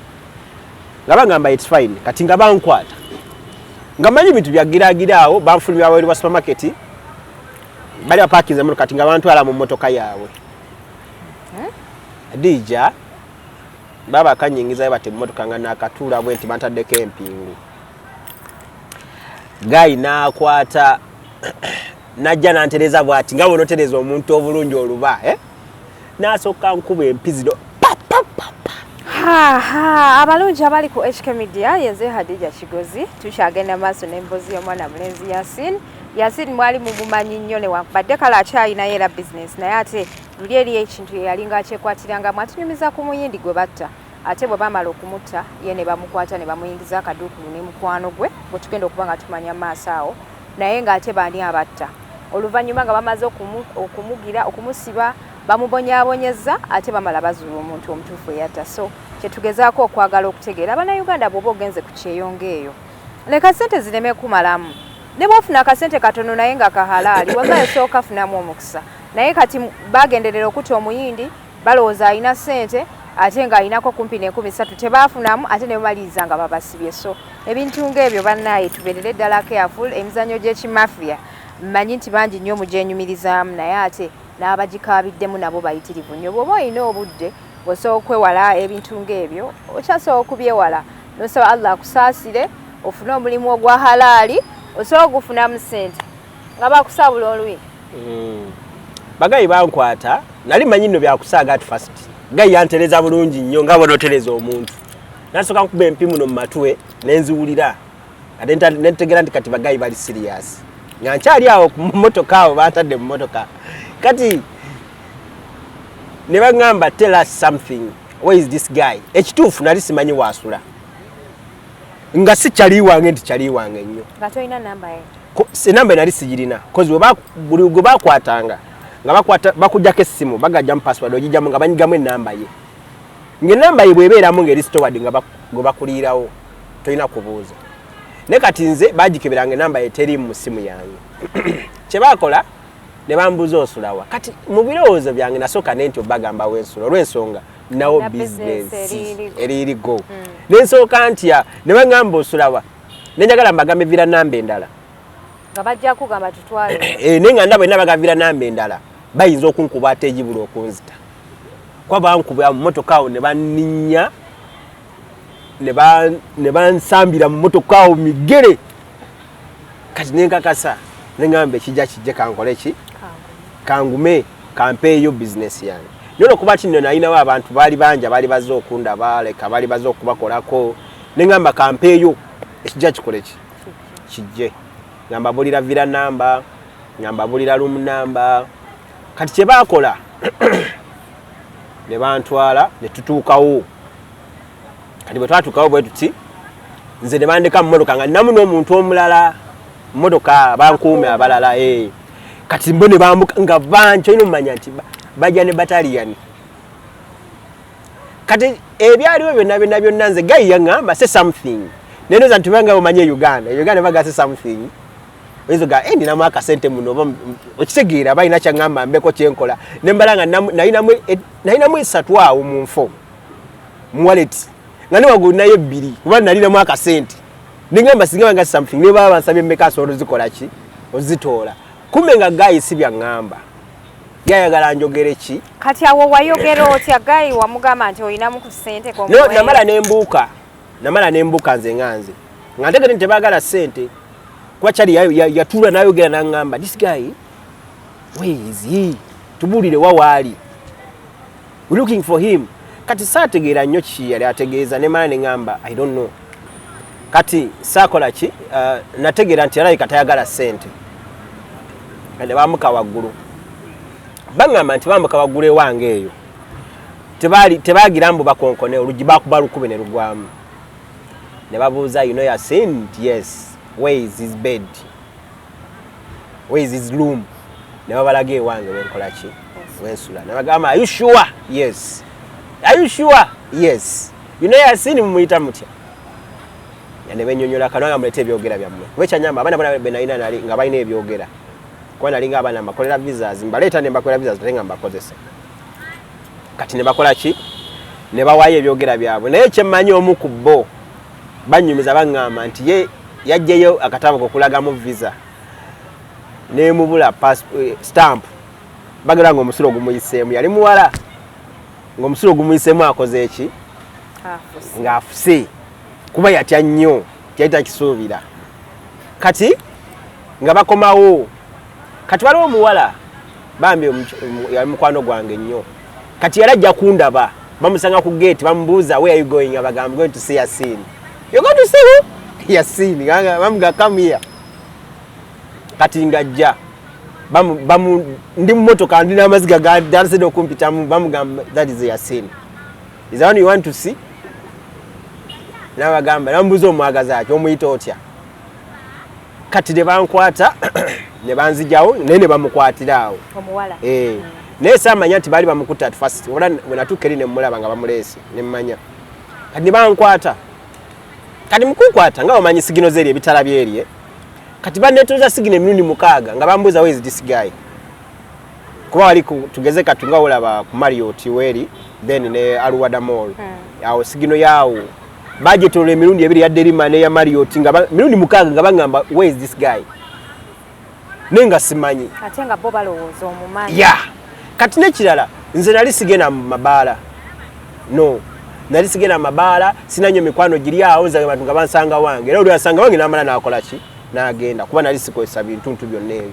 A: Nga bagamba, "It's fine." Kati nga bankwata nga manyi bintu byagiragira awo, banfulumya wabweru wa supermarket, bali bapakinze emotoka. Kati nga bantwala mu mmotoka yaabwe. Dija baba kanyingizayo bati emmotoka nga nakatuula bwe nti bantaddeko empingu. Guy n'akwata najja nantereza bwati nga bwonotereza omuntu obulungi oluba, eh? N'asooka nkuba empi zino pa, pa, pa, pa.
B: Haha, abalungi abali ku HK Media, yenze Hadija Kigozi. Tukyagenda maaso n'emboozi y'omwana mulenzi Yasin. Yasin mwali mumumanyi nnyo newankubadde kale akyalinayo era business, naye ate luli eri ekintu ye yalinga akyekwatirangamu, atunyumiza ku muyindi gwe batta, ate bwe bamala okumutta ye ne bamukwata ne bamuyingiza akaduukulu ne mukwano gwe bwe tugenda okuba nga tumanya maaso awo. Naye ng'ate baani abatta? Oluvannyuma nga bamaze okumugira, okumusiba, bamubonyaabonyeza, ate bamala bazuula omuntu omutuufu eyatta. So kyetugezaako okwagala okutegeera, Abannayuganda, bw'oba ogenze ku kyeyonga eyo, leka sente zireme kumalamu. Ne bw'ofuna akasente katono naye nga kahalaali, wallahi osooka funamu omukisa. Naye kati bagenderera okutta omuyindi, balowooza alina ssente, ate ng'alinako kumpi n'enkumi 3, tebaafunamu, ate ne bamaliriza nga babasibye. So ebintu ng'ebyo, bannaaye, tubeerere ddala careful. Emizannyo gy'ekimafiya mmanyi nti bangi nnyo mugyenyumirizaamu, naye ate n'abagikaabiddemu nabo bayitirivu nnyo. Bw'oba olina obudde osobola okwewala ebintu ng'ebyo, okyasobola okubyewala nosaba Allah akusaasire, ofune omulimu ogwa halaali, osobola ogufunamu ssente nga bakusabula oluyi.
A: Ba guy bankwata, nali manyi nno byakusaaga. At first guy yantereza bulungi nnyo nga bw'onotereza omuntu. Nasooka nkuba empi muno mu matwe nenziwulira, ate nentegeera nti kati ba guy bali serious. Nga nkyali awo ku mmotoka awo, bantadde mu mmotoka. Kati ne baŋŋamba, "Tell us something, where is this guy?" Ekituufu nali simanyi waasula, nga si kyali wange nti kyali wange nnyo.
B: Nga tolina namba ye?
A: Enamba nali sigirina, cause buli gwe bakwatanga nga bakwata bakuggyako essimu, bagajjamu password, ogijjamu nga banyigamu enamba ye, ng'enamba ye bw'ebeeramu ng'eri stored, nga gwe bakuliirawo tolina kubuuza. Naye kati nze bagikeberanga, enamba ye teri mu ssimu yange. Kye baakola ne bambuuza, "Osulawa?" Kati mu birowoozo byange nasooka ne nti obagamba wensula olw'ensonga nawo
B: Na business
A: bizinensi
B: eriirigo.
A: Eriirigo. Nensooka ntya, ne baŋŋamba, "Osulawa?" Nenjagala mbagamba evira namba endala.
B: Nga bajja kugamba tutwale.
A: Eh, naye nga ndaba ena bagavira namba endala, bayinza okunkuba ate egibula okunzita, kuba bankuba mu motoka awo ne banninya ne bansambira mu motoka awo migere. Kati nenkakasa Neŋŋamba ekijja kijje, kankole ki, kangume, kampeeyo bizinesi yange. Naye olwokuba ti nno nalinawo abantu baali bangi abaali bazze okundaba, leka baali bazze okubakolako, neŋŋamba kampeeyo, ekijja kikole ki, kijje. Nga mbabulira villa number, nga mbabulira room number. Kati kye baakola, ne bantwala ne tutuukawo. Kati bwe twatuukawo bwe tuti, nze ne bandeka mu mmotoka nga nnamu n'omuntu omulala mmotoka, bankuume abalala. Kati mbo ne bambuka nga bangi, olina omumanya nti bajja ne bataliyani. Kati ebyaliwo byonna byonna byonna, nze guy yaŋŋamba, "Say something." Nenooza nti banga omanye e Uganda, e Uganda baga, "Say something," oyinza oga, "Eh, ninamu akasente muno," oba okitegeera, balina kyaŋŋamba mbeko kyenkola. Nembala nga nalinamu 3 awo mu nfo mu wallet, nga ne waggulu nayo 2, kuba nalinamu akasente. Nengamba singa banga something, ne baba bansabye mmeka asobola ozikola ki, ozitoola. Kumbe nga guy si byaŋŋamba, yayagala njogere ki.
B: Kati awo wayogera otya? Guy wamugamba nti olinamu ku ssente?
A: No, namala nembuuka, namala nembuuka nze nga nze nga ntegere nti tebaagala ssente, kuba kyali yatuula n'ayogera n'aŋŋamba, "This guy, where is he? Tubuulire wa waali, we looking for him." Kati saategeera nnyo kiki yali ategeeza, nemala neŋŋamba, "I don't know." Kati saakola ki, nategeera nti alabika tayagala ssente. Ne bamuka waggulu, baŋŋamba nti bambuka waggulu ewange eyo, tebaagira mbu bakonkone oluggi, bakuba lukube ne lugwamu. Ne babuuza, "You know Yasin?" Nti, "Yes." "Where is his bed? Where is his room?" Ne babalaga ewange wenkola ki, wensula. Ne bagamba, "Are you sure?" "Yes." "Are you sure?" "Yes." "You know Yasin? Mumuyita mutya?" Ne benyonyola kano nga, "Mulete ebyogera byammwe," kuba ekyanyamba abaana bona be nalina nali nga balina ebyogera, kuba nali nga abaana mbakolera visas, mbaleeta ne mbakolera visas ate nga mbakozesa. Kati ne bakola ki, ne bawaayo ebyogera byabwe. Naye kyemmanyi, omu ku bo banyumiza, baŋŋamba nti ye yajjayo akatabo kokulagamu visa nemubula stamp, bagera nga omusulo gumuyiseemu. Yali muwala, ng'omusulo gumuyiseemu, akoze eki, ng'afuse, kuba yatya nnyo, tyali takisuubira. Kati nga bakomawo, kati waliwo omuwala bambi yali mukwano gwange nnyo. Kati yali ajja kundaba, bamusanga ku gate, bamubuuza, "Where are you going?" Abagamba, "Going to see Yasin." "You're going to see who?" "Yasin." Bamuga, "Come here." Kati ng'ajja, ndi mu motoka, ndi n'amaziga gandise okumpitamu. Bamugamba, "That is Yasin, is the one you want to see?" Nabagamba, namubuuza, "Omwagaza ki? Omuyita otya?" Kati ne bankwata ne banzijawo, naye ne bamukwatira awo.
B: Omuwala?
A: Eh. Naye saamanya nti baali bamukutte at first. Ola bwe natuuka eri ne mmulaba nga bamuleese, ne mmanya. Kati ne bankwata. Kati mukunkwata, nga bamanyi signal zeri, ebitala byeri, eh? Kati banneetooza signal emirundi 6 nga bambuuza, "Where is this guy?" Kuba wali tugeze kati nga olaba ku Marriott weeri, then ne Al Wahda Mall awo, signal yaawo bagyetoola emirundi 2, ya Derima neya Marriott, nga mirundi 6 nga baŋŋamba, "Where is this guy?" Naye nga simanyi.
B: Ate nga bo balowooza omumanyi.
A: Ya, kati nekirala, nze nali sigenda mu mabaala, no, nali sigenda mu mabaala, sinanyo mikwano giri awo. Nze abantu nga bansanga wange, era oli asanga wange namala nakola ki, nagenda, kuba nali sikozesa bintuntu byonna ebyo.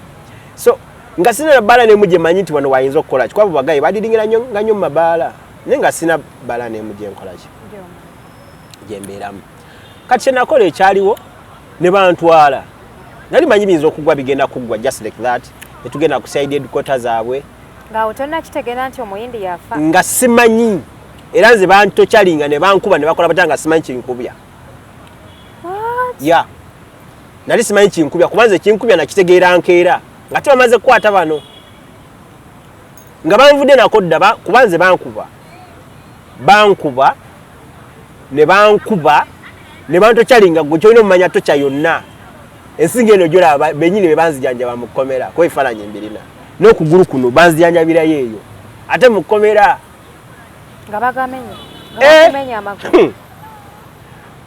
A: So nga sina baala nemu gye manyi nti wano wayinza okukola ki, kuba ba guy badiringira nnyo nga nnyo mu mabaala, naye nga sina baala nemu gye nkola ki, gyembeeramu. Kati kyenakola ekyaliwo, ne bantwala. Nali manyi biyinza okuggwa, bigenda kuggwa just like that. Netugenda ku side headquarter zaabwe.
B: Ngaawo tonnakitegeera nti omuyindi yafa?
A: Nga simanyi. Era nze bantokyalinga ne bankuba ne bakola batya, nga simanyi kinkubya. Ya, nali simanyi kinkubya, kuba nze kinkubya nakitegeera nkeera nga tebamaze kukwata bano, nga banvudde nako dda. Kuba nze bankuba, bankuba ne bankuba ne bantokyalinga. Gwe kyolina omumanya, tokya yonna ensinga eno gyolaba, benyini be banzijanjaba mu kkomera, kuba ebifaananyi mbirina, n'okugulu kuno banzijanjabirayo eyo ate mu kkomera.
B: Nga bagamenye nga
A: Eh.
B: bakumenya amagulu?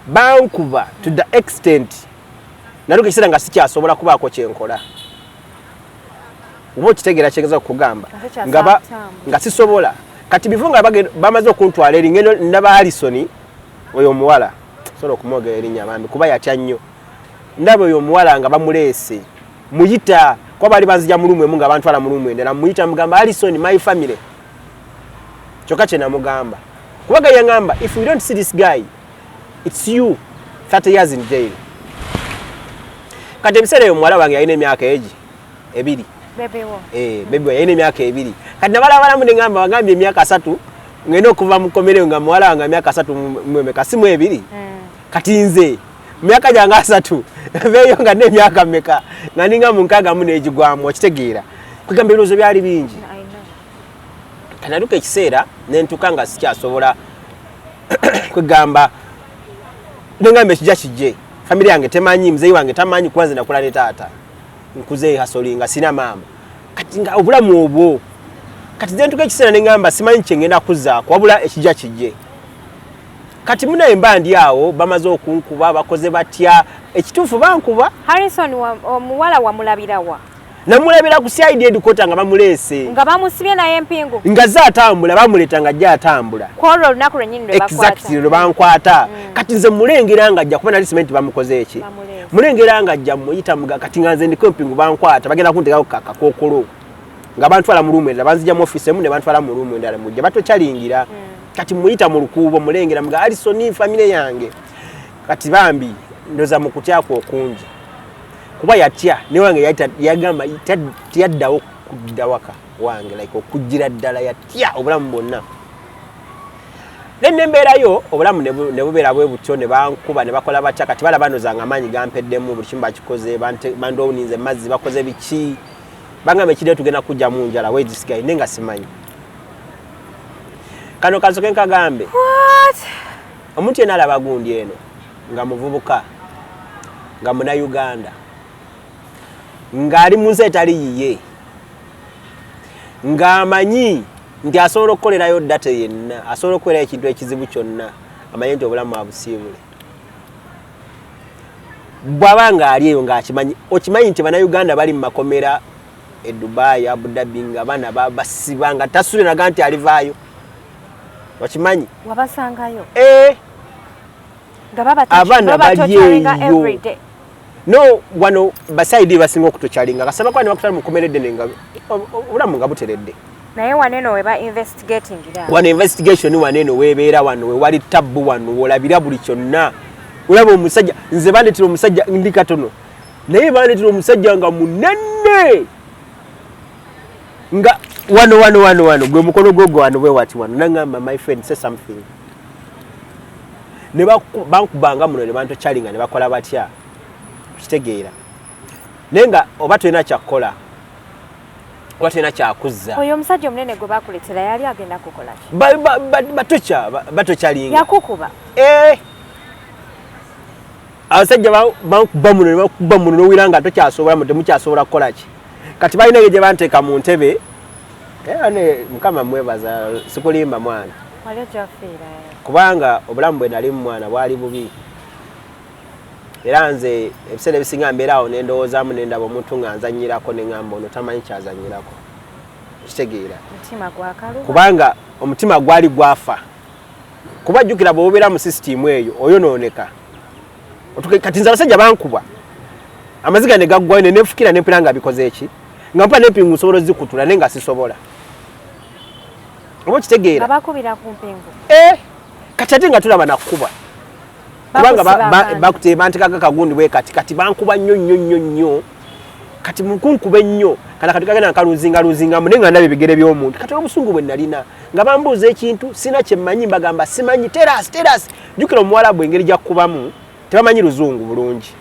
A: Bankuba to the extent natuka ekiseera nga sikyasobola kubaako kyenkola, oba okitegeera kyegeza kukugamba.
B: Ate kyasaba
A: Nga
B: kutambula.
A: Nga sisobola. Kati bifo nga bamaze okuntwala eri, ngendo ndaba Alison oyo omuwala, sobola okumwogera erinnya bambi kuba yatya nnyo. Ndaba oyo omuwala nga bamuleese. Muyita kuba baali banzija mu room emu nga bantwala mu room endala. Muyita, mugamba, "Alison, my family." Kyokka kye namugamba, kubaga yaŋŋamba, "If we don't see this guy, it's you 30 years in jail." Kati ebiseera ebyo muwala wange yalina emyaka egi 2.
B: Baby wo.
A: Eh, baby yalina emyaka 2. Kati nabalabalamu neŋŋamba, wagambye emyaka 30 ngenda okuva mu kkomero nga muwala wange emyaka 30 mwemeka si mu 2. Kati nze myaka gyange 30 veeyo nga n'emyaka mmeka, nga ninga mu 60 n'egigwamu. Okitegeera? Kwegamba ebirowoozo byali bingi.
B: I know.
A: Kati natuuka ekiseera nentuuka nga sikyasobola. Kwegamba nengamba ekijja kijje, family yange temanyi, muzeeyi wange tamanyi, kuba nze nakula ne taata, nkuze hustlinga, sina maama. Kati nga obulamu obwo, kati ze ntuuka ekiseera nengamba simanyi kyengenda kuzzaako, wabula ekijja kijje. Kati munaye mba ndi awo, bamaze okunkuba, bakoze batya, ekituufu bankuba.
B: Harrison, omuwala wamulabirawa?
A: Namulabira ku CID headquarter nga bamuleese.
B: Nga bamusibye naye empingu?
A: Nga ze atambula, bamuleeta nga ajja atambula.
B: Kwolwo olunaku lwennyini lwe bakwata?
A: Exactly, lwe bankwata. Kati nze mulengera nga ajja, kuba nali simanyi nti bamukoze eki.
B: Bamuleese.
A: Mulengera nga ajja, muyita muga. Kati nga nze ndiko empingu, bankwata, bagenda kunteekako kakookolo nga bantwala mu room endala, banzija mu office emu ne bantwala mu room endala, mujja batokyalingira. Kati muyita mu lukuubo, mulengera, muga, "Alison, family yange." Kati bambi ndoza mu kutyako okungi, kuba yatya newange yagamba teyaddawo kudda waka wange, like okugira ddala yatya obulamu bwonna. Then nembeerayo obulamu ne bubeera bwe butyo, ne bankuba ne bakola batya. Kati balaba nozanga amaanyi gampeddemu, buli kimu bakikoze, bandowninze mazzi, bakoze biki, bangamba ekidde tugenda kujjamu njala wegisigaye, naye nga simanyi. Kano kansoke nkagambe.
B: What?
A: Omuntu yenna alaba gundi eno nga muvubuka, nga munauganda, ng'ali mu nsi etali yiye, ng'amanyi nti asobola okukolerayo date yenna, asobola okukolerayo ekintu ekizibu kyonna, amanye nti obulamu abusiibule. Bw'aba ng'ali eyo ng'akimanyi, okimanyi nti bannayuganda bali mu makomera e Dubai, Abu Dhabi, nga baana basiba nga tasuubiraga nti alivaayo. Okimanyi?
B: Wabasangayo?
A: Eh.
B: Nga baba
A: Abaana bali
B: batorturinga
A: eyo.
B: every day?
A: No, wano ba CID basinga okutorturinga, kasaba kuba ne bakutwala mu kkomera eddene nga obulamu nga buteredde.
B: Naye waneno weba investigating era?
A: Wano investigation, wano eno webeera, wano wewali tabbu, wano wolabira buli kyonna. Olaba omusajja, nze bandetera omusajja, ndi katono naye bandetera omusajja nga munene, nga wano wano wano wano gwe mukono gwo gwe wano bwe wati wano, nangamba, "My friend, say something." Ne bankubanga muno ne bantorturinga ne bakola batya, kitegeera, naye nga oba tolina kyakkola, oba tolina kyakuzza.
B: Oyo omusajja omunene gwe bakuletera yali agenda kukola ki?
A: Batokya, batorturinga.
B: Yakukuba?
A: Eh! Abasajja bankuba muno ne bakuba muno nowira nga tokyasobola mu temukyasobola kukola ki. Kati balina engeri gye banteeka mu ntebe era ne Mukama mwebaza, sikulimba mwana.
B: Wali ojafiirayo.
A: Kubanga obulamu bwe nali mu mwana bwali bubi, era nze ebiseera ebisinga mbeera awo nendowoozaamu, nendaba omuntu nga nzanyirako, neŋŋamba ono tamanyi kyazanyirako. Kitegeera?
B: Mutima gwakaluba.
A: Kubanga omutima gwali gwafa, kuba jjukira bw'obeera mu sisitimu eyo oyonooneka. Kati nze abasajja bankuba amaziga ne gaggwayo ne nefukira nempira nga bikoze eki, nga mpa n'empingu nsobola ozikutula, naye nga sisobola. Oba okitegeera?
B: Nga bakubira ku mpingu?
A: Eh, kati ate nga tulaba nakkuba, kubanga
B: Bakusiba akantu.
A: Bakute bantekako akagundi bwe kati. Kati bankuba nnyo nnyo nnyo nnyo. Kati mukunkuba ennyo kana kati kagenda nkaluzinga luzingamu, naye nga ndaba ebigere by'omuntu. Kati obusungu bwe nalina, nga bambuuza ekintu sina kyemmanyi, mbagamba simanyi, teras teras. Jjukira omuwalabu engeri gyakkubamu, tebamanyi luzungu bulungi,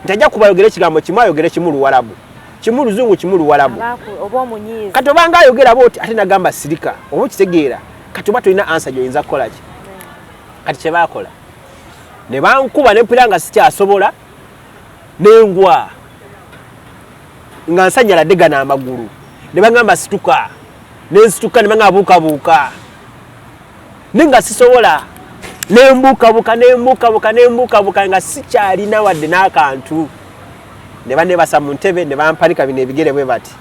A: nti ajja kuba ayogera ekigambo kimu, ayogere kimu luwalabu, kimu luzungu, kimu luwalabu.
B: Oba omunyiizi.
A: Kati obanga ayogera bwoti, ate nagamba sirika. Oba okitegeera? Kati oba tolina answer gyoyinza kukola ki. Kati kyebakola ne bankuba nempira nga sikyasobola, nengwa nga nsanyaladde gano amagulu, ne bagamba situka, nensituka, ne bagamba buukabuuka, naye nga sisobola. Nembuukabuuka, nembuukabuuka, nembuukabuuka nga sikyalina wadde n'akantu. Ne banebasa mu ntebe, ne bampanika bino ebigere bwe bati.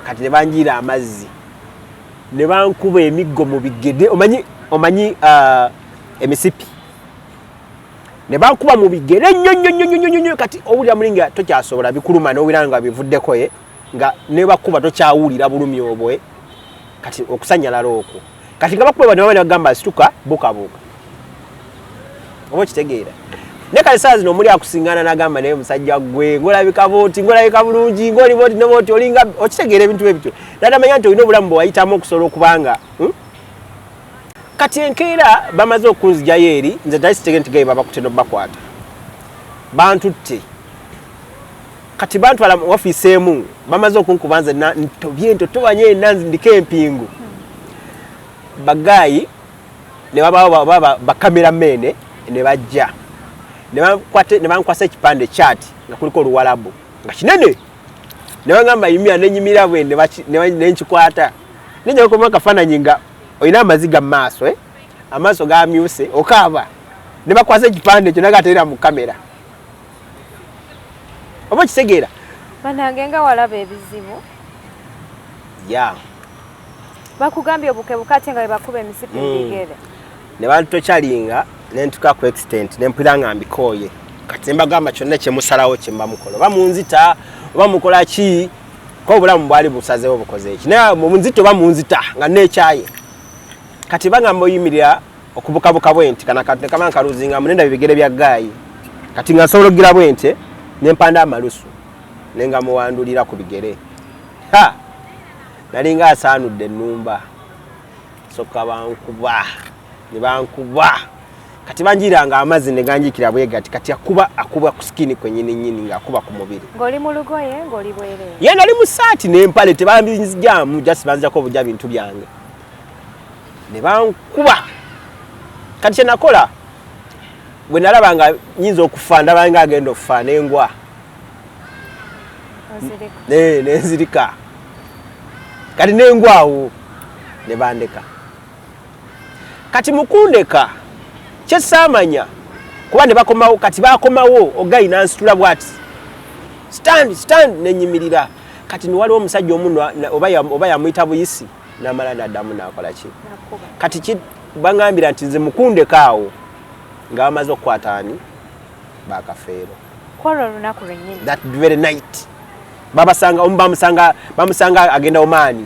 A: Kati ne banjiira amazzi ne bankuba emiggo mu bigere, omanyi emisipi. Ne Ne bankuba mu bigere nnyo nnyo nnyo nnyo nnyo. Kati owulira muli nga tokyasobola, bikuluma, n'owulira nga bivuddeko ye nga ne bakuba tokyawulira bulumi obwo. Kati okusanyalala okwo, kati nga bakuba bano baba bagamba situka, bukabuuka, oba okitegeera? Naye kale saa zino omuli akusingana n'agamba, naye musajja gwe ng'olabika bwoti, ng'olabika bulungi, ng'oli bwoti ne bwoti, olinga okitegeera ebintu ebityo, natamanya nti olina obulamu bwe wayitamu okusobola okubanga, Kati enkeera bamaze okunzijayo eri, nze ddali sitegere nti gaye babakutte nobakwata bantutte. Kati bantwala mu ofiisi emu, bamaze okunkuba nze ntobye ntotobanye yenna ndiko empingu. Bagayi ne babawo ba cameramen ne bajja ne bankwasa ekipande kyati nga kuliko oluwalabu nga kinene, ne bagamba yimira, nenyimira bwe nenkikwata nenjakoma akafaananyi nga olina amaziga mu maaso, eh? Amaaso gamyuse, okaaba, ne bakwasa ekipande ekyo nagateera mu kamera, oba okitegeera?
B: Banange, nga walaba ebizibu.
A: Ya.
B: Bakugambye obukebuka ate nga webakuba emisipi mu bigere.
A: Ne bantokyalinga nentuka ku extent nempulira nga mbikooye. Kati nembagamba kyonna kyemusalawo kyemba mukola, oba munzita oba mukola ki, ko obulamu bwali busazeewo bukoze eki, naye munzita oba munzita nga nekyaye. Kati bagamba oyimirira okubukabuka bwe nti kana kantu nekaba nkaluzingamu nendaba ebigere bya guy. Kati nga nsobola okugira bwe nti nempanda amalusu nenga muwandulira ku bigere. Ha, nalinga asaanudde ennumba. Soka bankuba ne bankuba, kati banjiranga amazzi ne ganjikira bwe gati. Kati akuba akuba ku skin kwenyini nyini, ng'akuba ku mubiri.
B: Ng'oli mu lugoye, ng'oli bwereere?
A: Ye nali mu saati n'empale, tebambinzijaamu, just banzijako obujja bintu byange ne bankuba. Kati kyenakola bwe nalaba nga nyinza okufa, ndaba nga agenda okufa, nengwa.
B: Ozirika?
A: Nenzirika. Kati nengwawo ne bandeka. Kati mukundeka kyesaamanya kuba ne bakomawo. Kati bakomawo, o guy nansitula bwati, "Stand, stand." Nenyimirira. Kati niwaliwo omusajja omu oba yamuyita buyisi, namala naddamu nakola ki?
B: Nakuba.
A: Kati baŋŋambira nti nze mukundeka awo nga bamaze okukwata ani, bakafeero.
B: Kwolwo olunaku lwennyini?
A: That very night babasanga omu, bamusanga agenda Omaani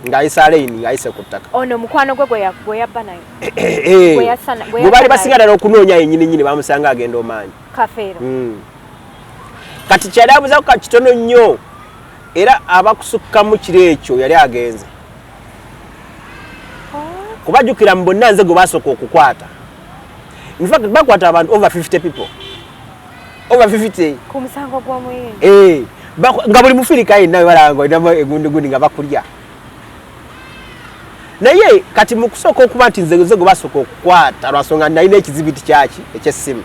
A: ng'ayisa line, ng'ayise ku ttaka.
B: Ono mukwano gwe gwe yabba naye?
A: Eh,
B: Gwe
A: gwe baali
B: yasana
A: basinga
B: naye.
A: ddala okunoonya yennyini nyini, bamusanga agenda Omaani.
B: Kafeero?
A: Kati kyali abuzaku ka kitono nnyo, era abakusukkamu kiro ekyo yali agenze kubajjukira mu bonna nze gwe basooka okukwata. In fact bakwata abantu over 50 people, over 50.
B: Ku musango gw'omuyindi?
A: Eh, nga buli mufirika yenna webalaba nga olinamu egundugundi nga bakulya. Naye kati mu kusooka okuba nti nze gwe basooka okukwata lwansonga nalina ekizibiti kyaki ekyessimu.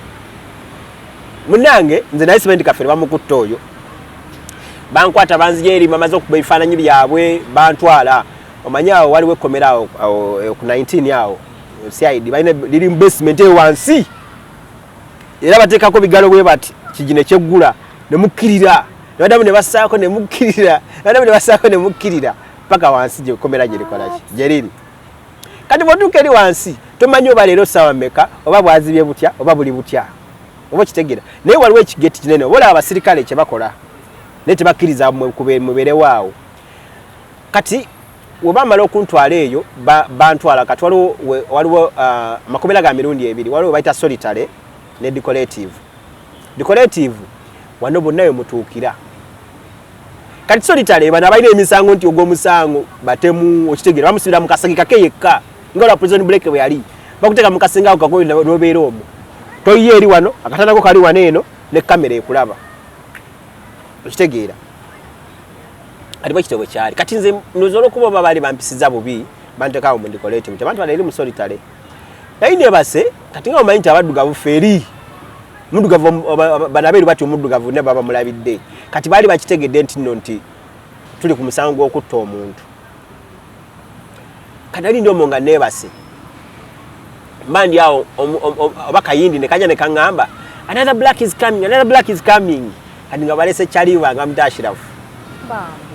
A: Munange nze naye simanyi nti kafere bamukutta oyo. Bankwata, banzija eri, bamaze okuba ebifaananyi byabwe, bantwala. Omanyi awo waliwo ekkomera awo ku 19 awo CID balina liri mu basement eyo wansi, era bateekako bigalo bwe bati kigine kyeggula ne mukkirira, ne baddamu ne bassaako ne mukkirira, ne baddamu ne bassaako ne mukkirira paka wansi gye kkomera gye likola ki gye riri. Kati bw'otuuka eri wansi tomanyi oba leero ssaawa mmeka, oba bwazibye butya, oba buli butya, oba okitegeera? Naye waliwo ekigeti kinene, oba olaba abasirikale kye bakola, naye tebakkiriza mubeerewo awo. Kati we bamala okuntwala eyo, bantwala kati waliwo amakomera ga mirundi ebiri. Waliwo we bayita solitary ne decorative. Decorative wano bonna we mutuukira. Kati solitary bano abalina emisango nti ogw'omusango batemu, okitegeera? Bamusibira mu kasenge kake yekka, nga olwa prison break bwe yali bakuteeka mu kasenge ako kako n'obeera omwo, toyiye eri wano, akatanda ko kali wano eno ne kamera ekulaba, okitegeera? Kati bwe kityo bwe kyali. Kati nze ndowooza olwokuba oba baali bampisiza bubi, banteekawo mu decorative, tebantwala eri mu solitary. Naye nebase. Kati nga omanyi nti abaddugavu ffe eri muddugavu, banabeeru batyo, omuddugavu ne baba mulabidde. Kati baali bakitegedde nti nno nti tuli ku musango gw'okutta omuntu. Kati nali ndi omwo nga neebase, mba ndi awo, oba kayindi ne kajja ne kaŋŋamba, "Another black is coming, another black is coming." Kati nga balese kyali wange bamuta Ashirafu,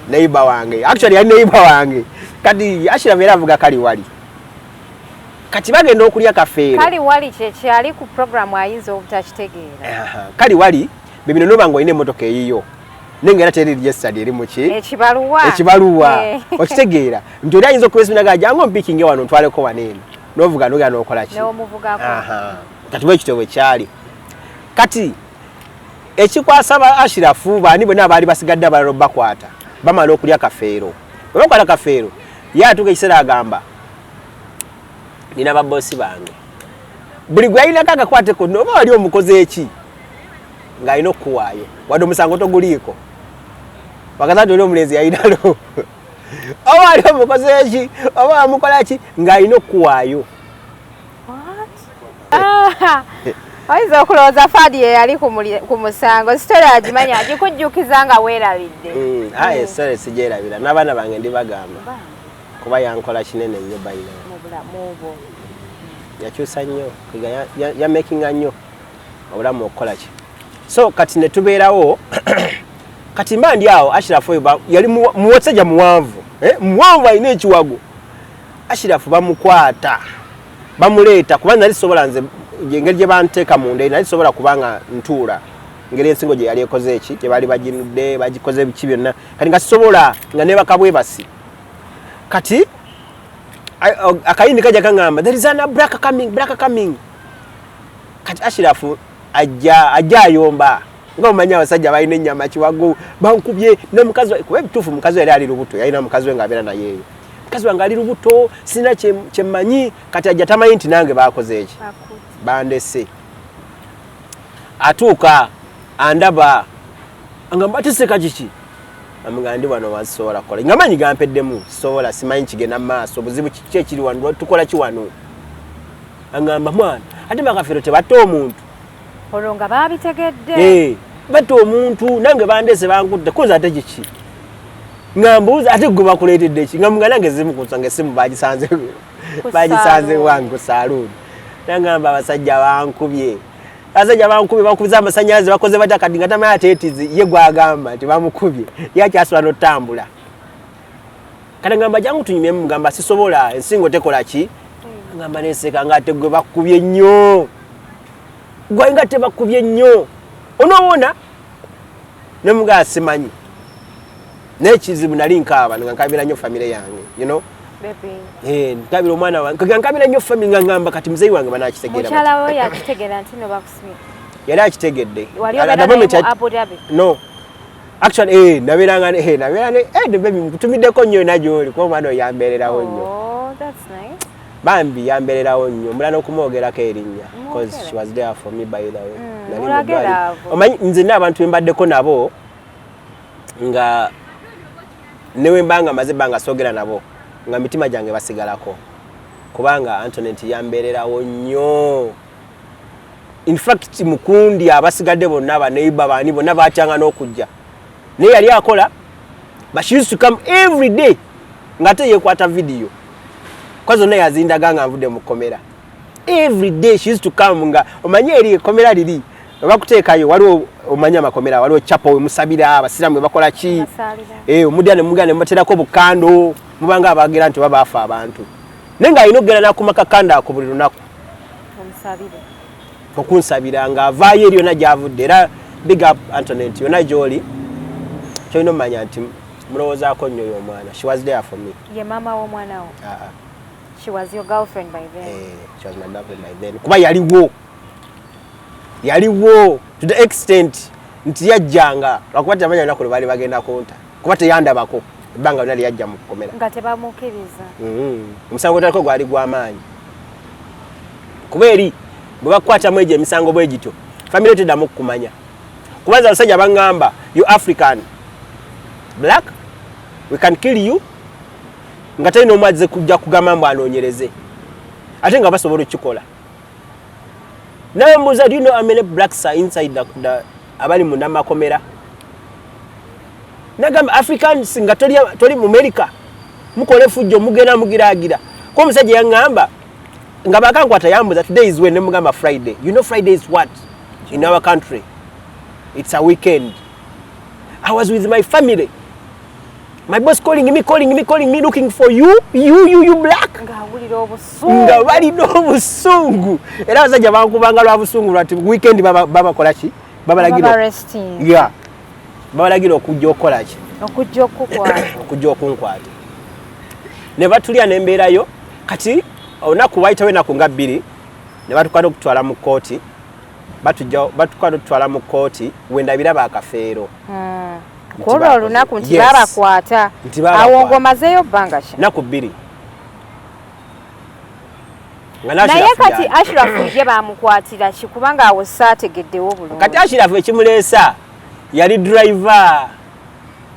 A: neighbor wange. Actually yali neighbor wange. Kati Ashirafu era avuga kali wali. Kati bagenda okulya Kafeero.
B: Kali wali kyekyali ku programu ayinza obutakitegeera.
A: Aha, kali wali bebino noba nga olina emmotoka eyiyo naye nga era teri registered, eri muki?
B: Ekibaluwa.
A: Ekibaluwa.
B: Eh.
A: Okitegeera nti oli ayinza okuba esimu jangu ompikinge wano, ntwaleko wano eno, novuga nogera nokola ki?
B: N'omuvugako.
A: Aha. Kati bwekityo bwe kyali. Kati ekikwasa ba Ashirafu baani bonna abaali basigadde abalala obakwata, bamala okulya Kafeero. Bwe bakwata Kafeero, ye atuuka ekiseera agamba, "Nina babosi bange." Buli gwe yalinako akakwate konna, oba wali omukoze eki, ng'alina okukuwaayo wadde omusango toguliiko. Wakaza nti oli omulenzi yalinalo, oba wali omukoze eki, oba wamukola ki, ng'alina okukuwaayo.
B: Ah, oyinza okulowooza Faadi ye yali ku musango. Story agimanyi, agikujjukiza nga weerabidde.
A: Aye, sere sigyerabira, n'abaana bange ndibagamba, kuba yankola kinene nnyo bayina
B: mu bulamu bwo.
A: Yakyusa nnyo, yamakinga nnyo obulamu okukola ki. So kati ne tubeerawo. Kati mba ndi awo, Ashirafu oyo yali musajja muwanvu, eh, muwanvu, alina ekiwago. Ashirafu bamukwata, bamuleeta, kuba nali sobola nze engeri gye banteeka munda, nali sobola kubanga ntuula ngeri ensingo gye yali ekoze eki, gye baali baginudde, bagikoze biki byonna. Kati nga sisobola, nga nebaka bwebasi. Kati akayindi kajja kaŋŋamba, "There is an black coming, black coming." Kati Ashirafu ajja, ajja ayomba nga omanyi abasajja balina ennyama kiwago, "Bankubye nemukazi." Kuba ebituufu mukazi we yali ali lubuto, yalina mukazi we ng'abeera naye eyo. "Mukazi wange ali lubuto, sirina kyemmanyi." Kati ajja tamanyi nti nange bakoze eki, bandese. Atuuka andaba, angamba, "Teseka kiki?" Amuga, "Ndi wano wansi, sobola kukola nga manyi gampeddemu, sobola, simanyi kigenda mu maaso, buzibu kiki ekiri wano, tukola ki wano?" Aŋŋamba, "Mwana, ate bakafeero tebatta omuntu."
B: Olwo nga baabitegedde.
A: Eh, batta omuntu, nange bandese, bankudde koza, ate kiki? Nga mbuuza, "Ate gwe bakuleetedde ki?" Nga muga, "Nange zimu ku nsonga, essimu bagisanze
B: Ku
A: bagisanze
B: saaluuni.
A: Wange ku saaluuni." Nagamba, "Abasajja bankubye, abasajja bankubye, bankubiza amasanyalaze, bakoze batya?" Kati nga tamanyi ateetizi ye gwagamba nti bamukubye, ye akyasobola n'otambula. Kati ngamba, "Jangu tunyumyemu." Mugamba, "Sisobola, ensingo tekola ki." Ngamba neseka nga, "Ate gwe bakubye nnyo, gwe nga tebakubye nnyo, onoowona?" Nemugaa, "Simanyi." Naye ekizibu nali nkaaba, nga nkabira nnyo famire yange.
B: Baby.
A: Eh, nkabira omwana wange, nga nkabira nnyo family, nga ngamba, "Kati muzeeyi wange banakitegeera batya?"
B: Mukyala we yakitegeera nti no bakusibye?
A: Yali akitegedde.
B: Wali
A: At
B: obeera
A: the
B: naye
A: moment
B: mu Abu Dhabi?
A: No, actually, nabeeranga, nabeera ne ne baby. Nkutumiddeko nnyo yonna gy'oli, kuba omwana oyo yambeererawo nnyo.
B: Oh, that's nice.
A: Bambi yambeererawo nnyo, mbula n'okumwogerako erinnya because
B: Mwogere.
A: she was there for me, by the way. Nali mu
B: Mulagere
A: ddwaliro.
B: abo.
A: Omanyi nze n'abantu bembaddeko nabo, nga newe mbanga maze ebbanga soogera nabo, nga mitima gyange basigalako, kubanga Antonet yambeererawo nnyo. In fact, mukundi abasigadde bonna, baneiba baani bonna batyanga n'okujja, naye yali akola, but she used to come every day, ng'ate yeekwata vidiyo kwa zonna yazindaga nga nvudde mu kkomera. Every day she used to come. Nga omanyi eri ekkomera liri webakuteekayo, waliwo, omanyi amakomera, waliwo chapel wemusabira, abasiraamu webakola ki.
B: Basaalira.
A: Eh, omudya ne mugenda ne mubaterako bukando, mubanga abagira nti baba baafa abantu, naye ng'alina okugenda n'akuma kakando ako buli lunaku.
B: Omusabire.
A: Okunsabira ng'avaayo eri yonna gy'avudde. Era big up Antonet, yonna gy'oli, kyolina omumanya nti mulowoozaako nnyo oyo omwana. She was there for me.
B: Ye maama w'omwana wo?
A: Ah, ah.
B: She was your girlfriend by then?
A: Eh, she was my girlfriend by then, kuba yaliwo, yaliwo to the extent nti yajjanga, lwakuba teyamanya lunaku lwe baali bagenda kunta, kuba teyandabako ebbanga lyonna lyeyajja mu kkomera.
B: Nga tebamukkiriza.
A: Omusango gutaliko gwali gw'amaanyi, kuba eri bwe bakukwatamu egyo emisango bwe gityo, famire teddamu kukumanya, kubanza abasajja baŋŋamba, "You African black, we can kill you," nga talina omu azze kujja kugamba mbu anoonyereze, ate nga basobola okukikola. Naye mbuuza, do you know how many blacks are inside the abali munda makomera? Nagamba, "Africans, nga toli mu America, mukola efujjo, mugenda mugiragira." Ko omusajja yaŋŋamba nga bakankwata, yambuza, "Today is when?" Nemugamba, "Friday." "You know Friday is what in our country? It's a weekend. I was with my family." My boss calling me, calling me, calling me, looking for you, you, you, you black.
B: Ng'awulira obusungu.
A: Nga balina obusungu. Era abasajja bankubanga lwa busungu lwati weekend babakola ki? Babalagira.
B: Baba resting.
A: Yeah. Babalagira okujja okukola ki?
B: Okujja okukwata.
A: Okujja okunkwata. Ne batulya n'embeerayo kati olunaku wayitawo ennaku nga 2 ne batukwata okutwala mu kkooti. Batukwata okutwala mu kkooti wendabira bakafeero.
B: Kwolwo olunaku nti babakwata. Awo ng'omazeeyo bbanga ki?
A: Nnaku 2.
B: Naye kati Ashraf ye bamukwatira ki kubanga awo saategeddewo bulungi.
A: Kati Ashraf ekimuleesa yali driver.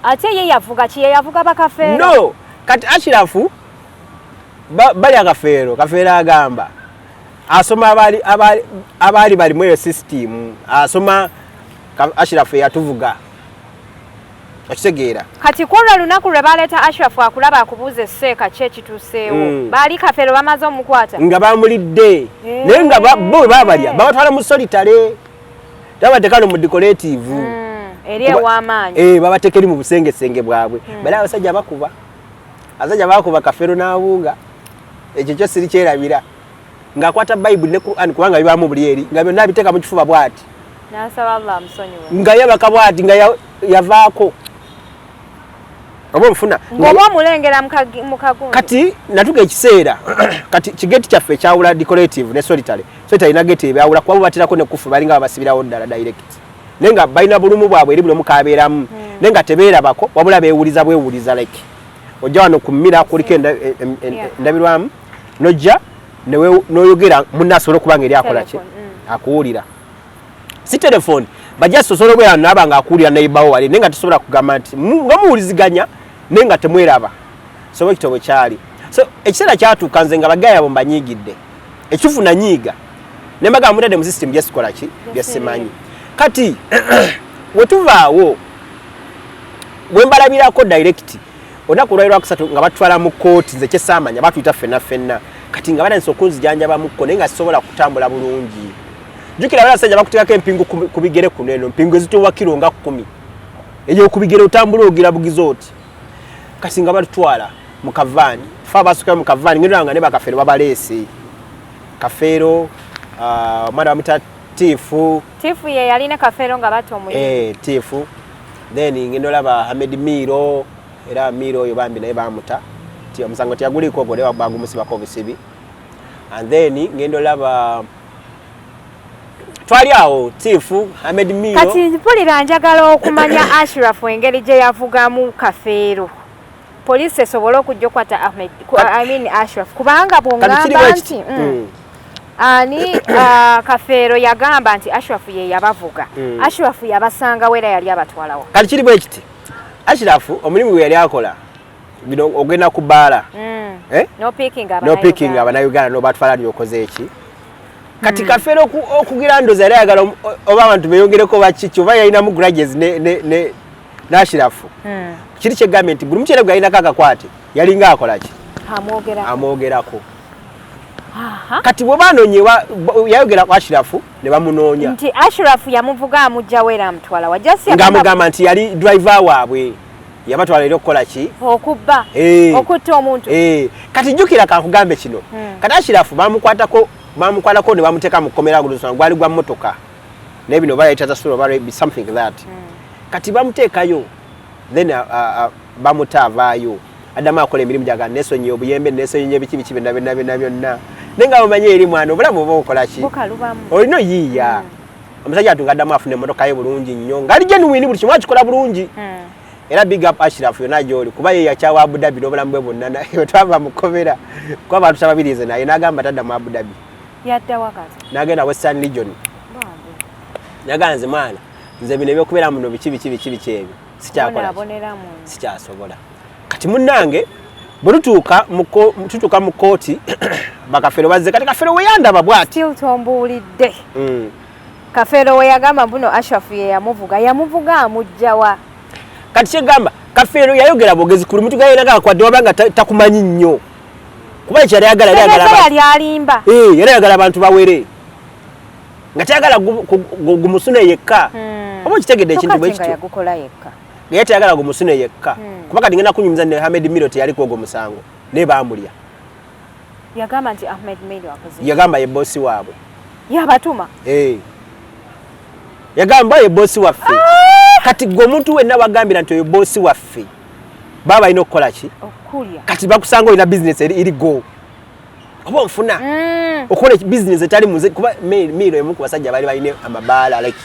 B: Ate ye yavuga ki? Ye yavuga bakafeero?
A: No, kati Ashraf bali akafeero, kafeero agamba asoma abaali bali mu eyo system, asoma Ashraf eyatuvuga. Okitegeera?
B: Kati kwolwo olunaku lwe baleeta Ashraf akulaba akubuuza esseeka ki ekituuseewo. Baali kafeero bamaze omukwata.
A: Nga bamulidde. Naye nga bo bwe babalya babatwala mu solitary. Babateeka no mu decorative.
B: Eri ew'amaanyi.
A: Babateeka eri mu busengesenge bwabwe. Bali abasajja bakuba. Abasajja bakuba kafeero n'abunga. Ekyo kyo siri kyerabira. Ng'akwata Bayibuli ne Quran kubanga bibaamu buli eri nga byonna abiteeka mu kifuba bw'ati.
B: N'asaba Allah amusonyiwe.
A: Nga yabaka bw'ati nga yavaako. Oba onfuna?
B: Ng'oba omulengera mu kagundi.
A: Kati natuuka ekiseera kati kigeti kyaffe ekyawula decorative ne solitary. Solitary erina geti ebyawula kuba babaterako ne kufu balinga babasibirawo ddala direct. Naye nga balina bulumu bwabwe eri buli omu kabeeramu. Naye nga tebeerabako wabula beewuliza bwewuliza like. Ojja wano ku mmira kuliko endabirwamu n'ojja n'oyogera munne asobole okuba nga eri akola ki? Akuwulira. Si telefoni bajja sosola obeera naaba nga akuwulira neighbor wali naye nga tosobola kugamba nti nga muwuliziganya naye nga temweraba. So bwe kityo bwe kyali. So ekiseera kyatuuka nze nga bagaya abo mbanyiigidde. Ekifu nanyiiga. Ne mbagamba mutadde mu system gye sikola ki? Gye simanyi. Kati we tuvaawo bwe mbalabirako direct olunaku lwali lwakusatu nga batwala mu kkooti nze kye saamanya batuyita ffenna ffenna kati nga batandise okunzijanjabamukko naye nga sisobola kutambula bulungi. Jjukira bali abasajja bakuteekako empingu ku bigere kuno eno mpingu ezituwa kiro nga 10 ey'okubigere otambula ogira bugiza oti. Kati nga batutwala mu kavaani fe abasookayo mu kavaani ngenda nga ne bakafeero babaleese. Kafeero omwana bamuyita Tiifu.
B: Tiifu ye yalina Kafeero nga batta omuyimbi.
A: Tiifu. Then ngenda olaba Ahmed Miiro era Miiro oyo bambi naye bamuta. Ti omusango teyaguliiko ogwo naye bagumusibako obusibi. And then ngenda olaba twali awo Tiifu Ahmed Miiro.
B: Kati mpulira njagala okumanya Ashraf engeri gye yavugamu Kafeero. Poliisi esobole okujja okukwata Ahmed, I mean Ashraf kubanga bw'ongamba nti ani Kafeero yagamba nti Ashraf ye yabavuga. Ashraf yabasangawo era yali abatwalawo.
A: Kati kiri bwe kiti. Ashraf omulimu gwe yali akola bino ogenda ku bbaala.
B: No picking
A: No picking abannayuganda n'obatwala ly'okoze eki. Kati Kafeero okugira ndoza yali ayagala oba abantu beeyongereko bakiki oba yalinamu grudges ne Ashraf. Kiri kyegambye nti buli mukyere gwe yalinako akakwate yalinga akola ki? Amwogerako. Kati bwe banoonyewa yayogera ku Ashraf ne bamunoonya.
B: Nti Ashraf yamuvuga amugjawo era amutwala wa. Just
A: ng'amugamba nti yali driver waabwe yabatwala eri okukola ki?
B: Okubba. Okutta omuntu.
A: Kati jjukira kankugambe kino. Kati Ashraf bamukwatako ne bamuteeka mu kkomera gwali gwa mmotoka. Naye bino bayita tasula oba something like that. Kati bamuteekayo then bamuta avaayo addamu akola emirimu gyagala nesonyiye obuyembe nesonyiye ebiki biki byonna byonna byonna byonna naye nga omanyi eri mwana obulamu oba okola ki olina oyiiya. Omusajja atunga addamu afuna emmotoka ye bulungi nnyo ng'ali genuine buli kimu akikola bulungi. Era big up Ashraf yonna gy'oli kuba ye yakyawa Abu Dhabi n'obulamu bwe bwonna bwe twava mu kkomera kuba abantu tababirize naye n'agamba tadda mu Abu Dhabi.
B: Yadda wa kati?
A: N'agenda Western Region. N'agamba nze mwana nze bino ebyokubeera muno biki biki biki biki ebyo sikyakola sikyasobola. Kati munnange bwe tutuuka mu kkooti bakafeero bazze kati Kafeero we yandaba bw'ati.
B: Still tombuulidde. Kafeero we yagamba mbuno Ashraf ye yamuvuga yamuvuga amuggya wa?
A: Kati kyegamba Kafeero yayogera bwogezi ku muntu gayina akwadde wabanga takumanyi nnyo. Kuba ekyo yali ayagala yali ayagala
B: yali alimba.
A: Yali ayagala abantu bawere. Nga tayagala gumusune yekka. Oba okitegedde ekintu bwe kityo.
B: Yagukola yekka.
A: Naye teyagala gumusune yekka, kuba kati ngenda kunyumiza ne Ahmed Miro teyaliko ogwo musango, naye baamulya.
B: Yagamba nti Ahmed Miro akoze?
A: Yagamba ye bosi waabwe.
B: Yabatuma?
A: Eh. Yagamba ye bosi waffe. Kati gwe omuntu wenna wagambira nti oyo bosi waffe, baba balina okukola ki?
B: Okulya.
A: Kati bakusanga olina bizinesi eri go oba onfuna okukola bizinesi etali muze, kuba Miro emu ku basajja baali balina amabaala, like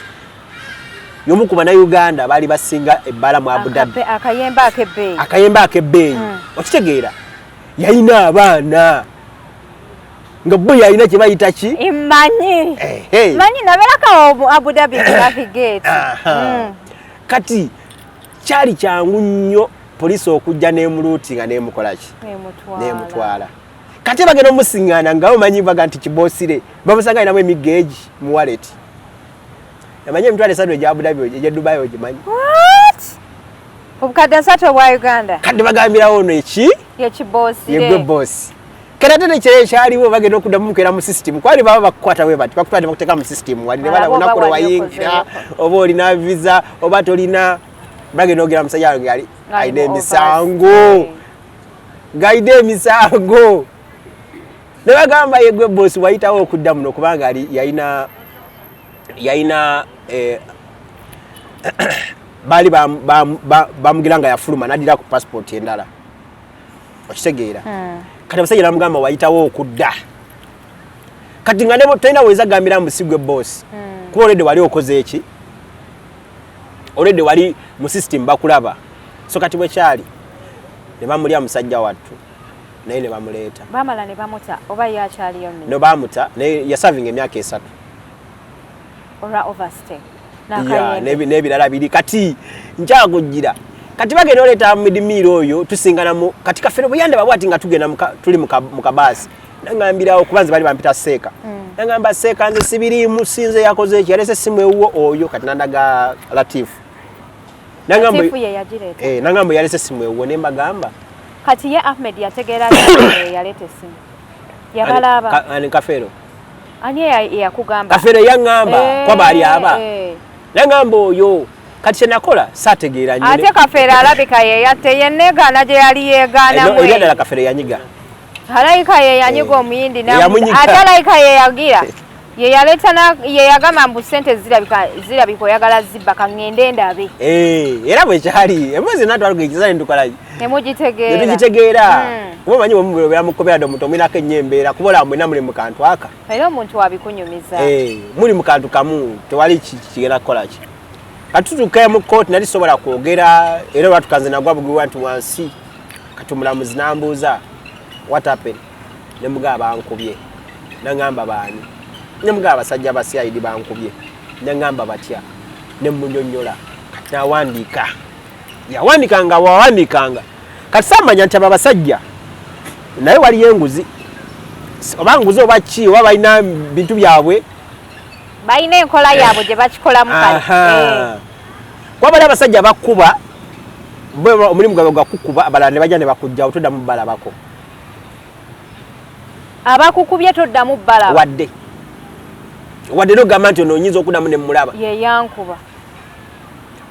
A: y'omu ku bannayuganda baali basinga ebbaala mu Abu Dhabi.
B: Akayembe ak'ebbeeyi.
A: Akayembe ak'ebbeeyi. Okitegeera, yalina abaana nga bo yalina kye bayita ki?
B: Mmanyi.
A: Ehe.
B: Manyi, nabeerako mu Abu Dhabi navigate.
A: Aha. Kati kyali kyangu nnyo poliisi okujja n'emuluuti nga n'emukola ki?
B: Nemutwala.
A: N'emutwala. Kati bagenda omusiŋŋaana nga bamanyi baga nti kiboosire, bamusanga alinamu emigga egi mu wallet. Amanyi 30,000 egya Abu Dhabi, egya Dubai ogimanyi?
B: What? Obukadde 30 obwa Uganda.
A: Kati bagambirawo ono eki?
B: Yekiboosire.
A: Yegwe bosi. Kati ate nekiro ekyaliwo, bagenda okuddamu mukeera mu system, kwali baba bakukwata bwe bati, bakutwala ne bakuteeka mu system wali ne balaba
B: Balaba oba
A: olunaku lwe
B: wali
A: wayingira,
B: okozeeko.
A: oba olina visa oba tolina. Bagenda ogera musajja wange ali
B: Ng'ali
A: alina
B: mu
A: emisango,
B: overstay.
A: ng'alina emisango, ne bagamba yegwe bosi, wayitawo okudda muno, kubanga ali yalina baali bamugira nga yafuluma n'addira ku passport endala, okitegeera? Kati abasajja namugamba wayitawo okudda. Kati nga tolina weza gambira mbu sigwe boss, kuba already wali okoze eki, already wali mu system bakulaba. So kati bwekyali ne bamulya musajja wattu, naye ne bamuleeta.
B: Bamala ne bamuta oba ye akyaliyo?
A: No, bamuta, naye yasavinga emyaka 3.
B: Olwa overstay?
A: Ya,
B: N'akayembe.
A: N'ebirala biri. Kati nkyakujjira, kati bagenda oleeta Ahmed Miro oyo, tusingana mu kati kafere bwe yandaba bwati nga tugenda tuli mu kabaasi, nangambirawo, kuba nze bali bampita Seeka. Nangamba, "Seeka, nze sibiriimu, sinze yakoze eki, yalese simu ewuwo oyo." Kati nandaga Latifu. Nangamba
B: Latifu ye yagireeta?
A: Eh, nangamba yalese simu ewuwo, ne mbagamba.
B: Kati ye Ahmed yategeera ati yaleeta essimu? Yabalaba?
A: Ani, Kafeero?
B: Ani eyakugamba?
A: Kafeero yaŋŋamba, kuba baali aba nangamba oyo. Kati kyenakola saategeera nnyo.
B: Ate Kafeero alabika yeyatte yenneegaana gye yali yeegaanamu.
A: Era ddala Kafeero yanyiga.
B: Alabika ye yanyiga omuyindi.
A: Yamunyiga.
B: Ate alabika ye yagira ye yaleeta ye yagamba mbu sente zirabika zirabika oyagala zibba, kaŋŋende ndabe.
A: Eh, era bwe kyali emboozi natwaluga ekizale ntukolaki.
B: Nemugitegeera.
A: Netugitegeera, kuba omanyi bwemubeera mukobera dde omuntu omwinako ennyo embeera, kuba olaba mwena muli mu kantu aka.
B: Era omuntu wabikunyumiza.
A: Eh, muli mu kantu kamu, tewali kigenda kukola ki. Kati tutuuka mu kooti, nali sobola kwogera, era olwatukanze nagwa bugwiwa nti wansi. Kati omulamuzi nambuuza, "What happened?" Nemugamba bankubye. Nangamba baani? Nemugamba abasajja ba CID bankubye. Nangamba batya? Nemunyonyola. Kati nawandiika, yawandiikanga wawandiikanga. Kati samanya nti abo abasajja naye waliyo enguzi, oba nguzi oba ki, oba balina bintu byabwe.
B: Balina enkola yaabwe gye bakikolamu kale.
A: Aha. Kuba bali abasajja bakuba bo, omulimu gwabwe gwakukuba, abalala ne bajja ne bakugjawo, toddamu balabako.
B: Abakukubye toddamu balaba?
A: Wadde nogamba nti ono oyinza okuddamu ne mulaba.
B: Ye yankuba.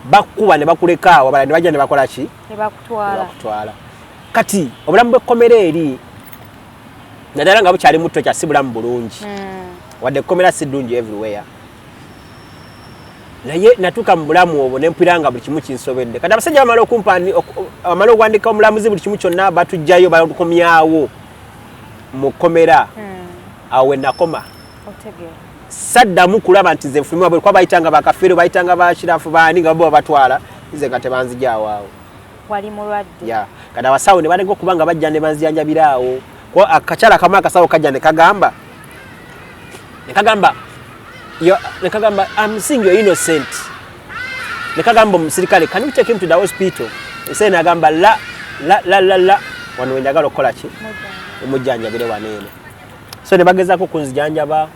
A: Bakukuba ne bakuleka awo, abalala ne bajja ne bakola ki?
B: Ne
A: Ne
B: bakutwala.
A: bakutwala. Kati obulamu bw'ekkomera eri, naddala nga bukyali muto, kya si bulamu bulungi. Wadde ekkomera si ddungi everywhere, naye natuuka mu bulamu obwo nempulira nga buli kimu kinsobedde. Kati abasajja bamala bamala okuwandika omulamuzi buli kimu kyonna, batugjayo, batukomyawo mu kkomera. Awo we nakoma.
B: Otegeera.
A: Saddamu kulaba nti nze nfulumibwa bwe, kuba bayitanga bakafeero, bayitanga bakirafu, baani nga bo babatwala, nze nga tebanzijaawo awo.
B: Wali mulwadde.
A: Ya, kati abasawo ne baleka okuba nga bajja ne banzijanjabira awo. Kuba akakyala kamu akasawo kajja ne kagamba ne kagamba, "I'm seeing you're innocent." Ne kagamba omusirikale, "Can you take him to the hospital?" Omusirikale nagamba, "La la la la la, wano wenjagala okukola ki, omujjanjabire wano eno." So ne bagezaako okunzijanjaba,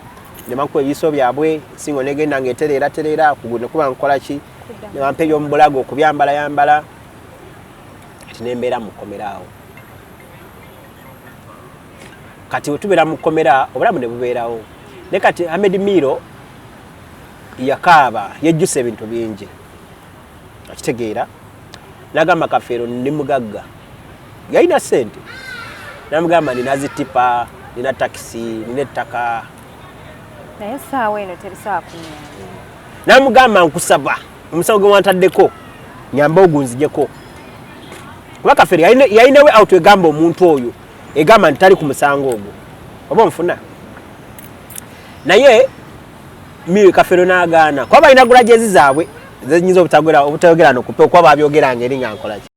A: ne bankuba ebiso byabwe, singo negenda ngaetereera tereera, kugulu ne kuba nkola ki, ne bampa ebyomubulago okubyambala yambala. Kati nembeera mu kkomera awo. Kati wetubeera mu kkomera, obulamu ne bubeerawo. Naye kati Ahmed Miro yakaaba, yejjusa ebintu bingi, okitegeera? Nagamba Kafeero, "Ndi mugagga." Yalina sente. Namugamba, "Nina zitipa, nina takisi, nina ettaka."
B: Naye essaawa eno tebisobola kunyamba.
A: Namugamba, "Nkusaba omusango gwe wantaddeko nyamba ogunzijeko," kuba Kafeero yalina way out egamba omuntu oyo, egamba nti tali ku musango ogwo, oba onfuna. Naye mi Kafeero n'agaana, kuba balina grudges zaabwe zenyinza obutayogera nokupe, okuba babyogeranga eri nga nkolaki.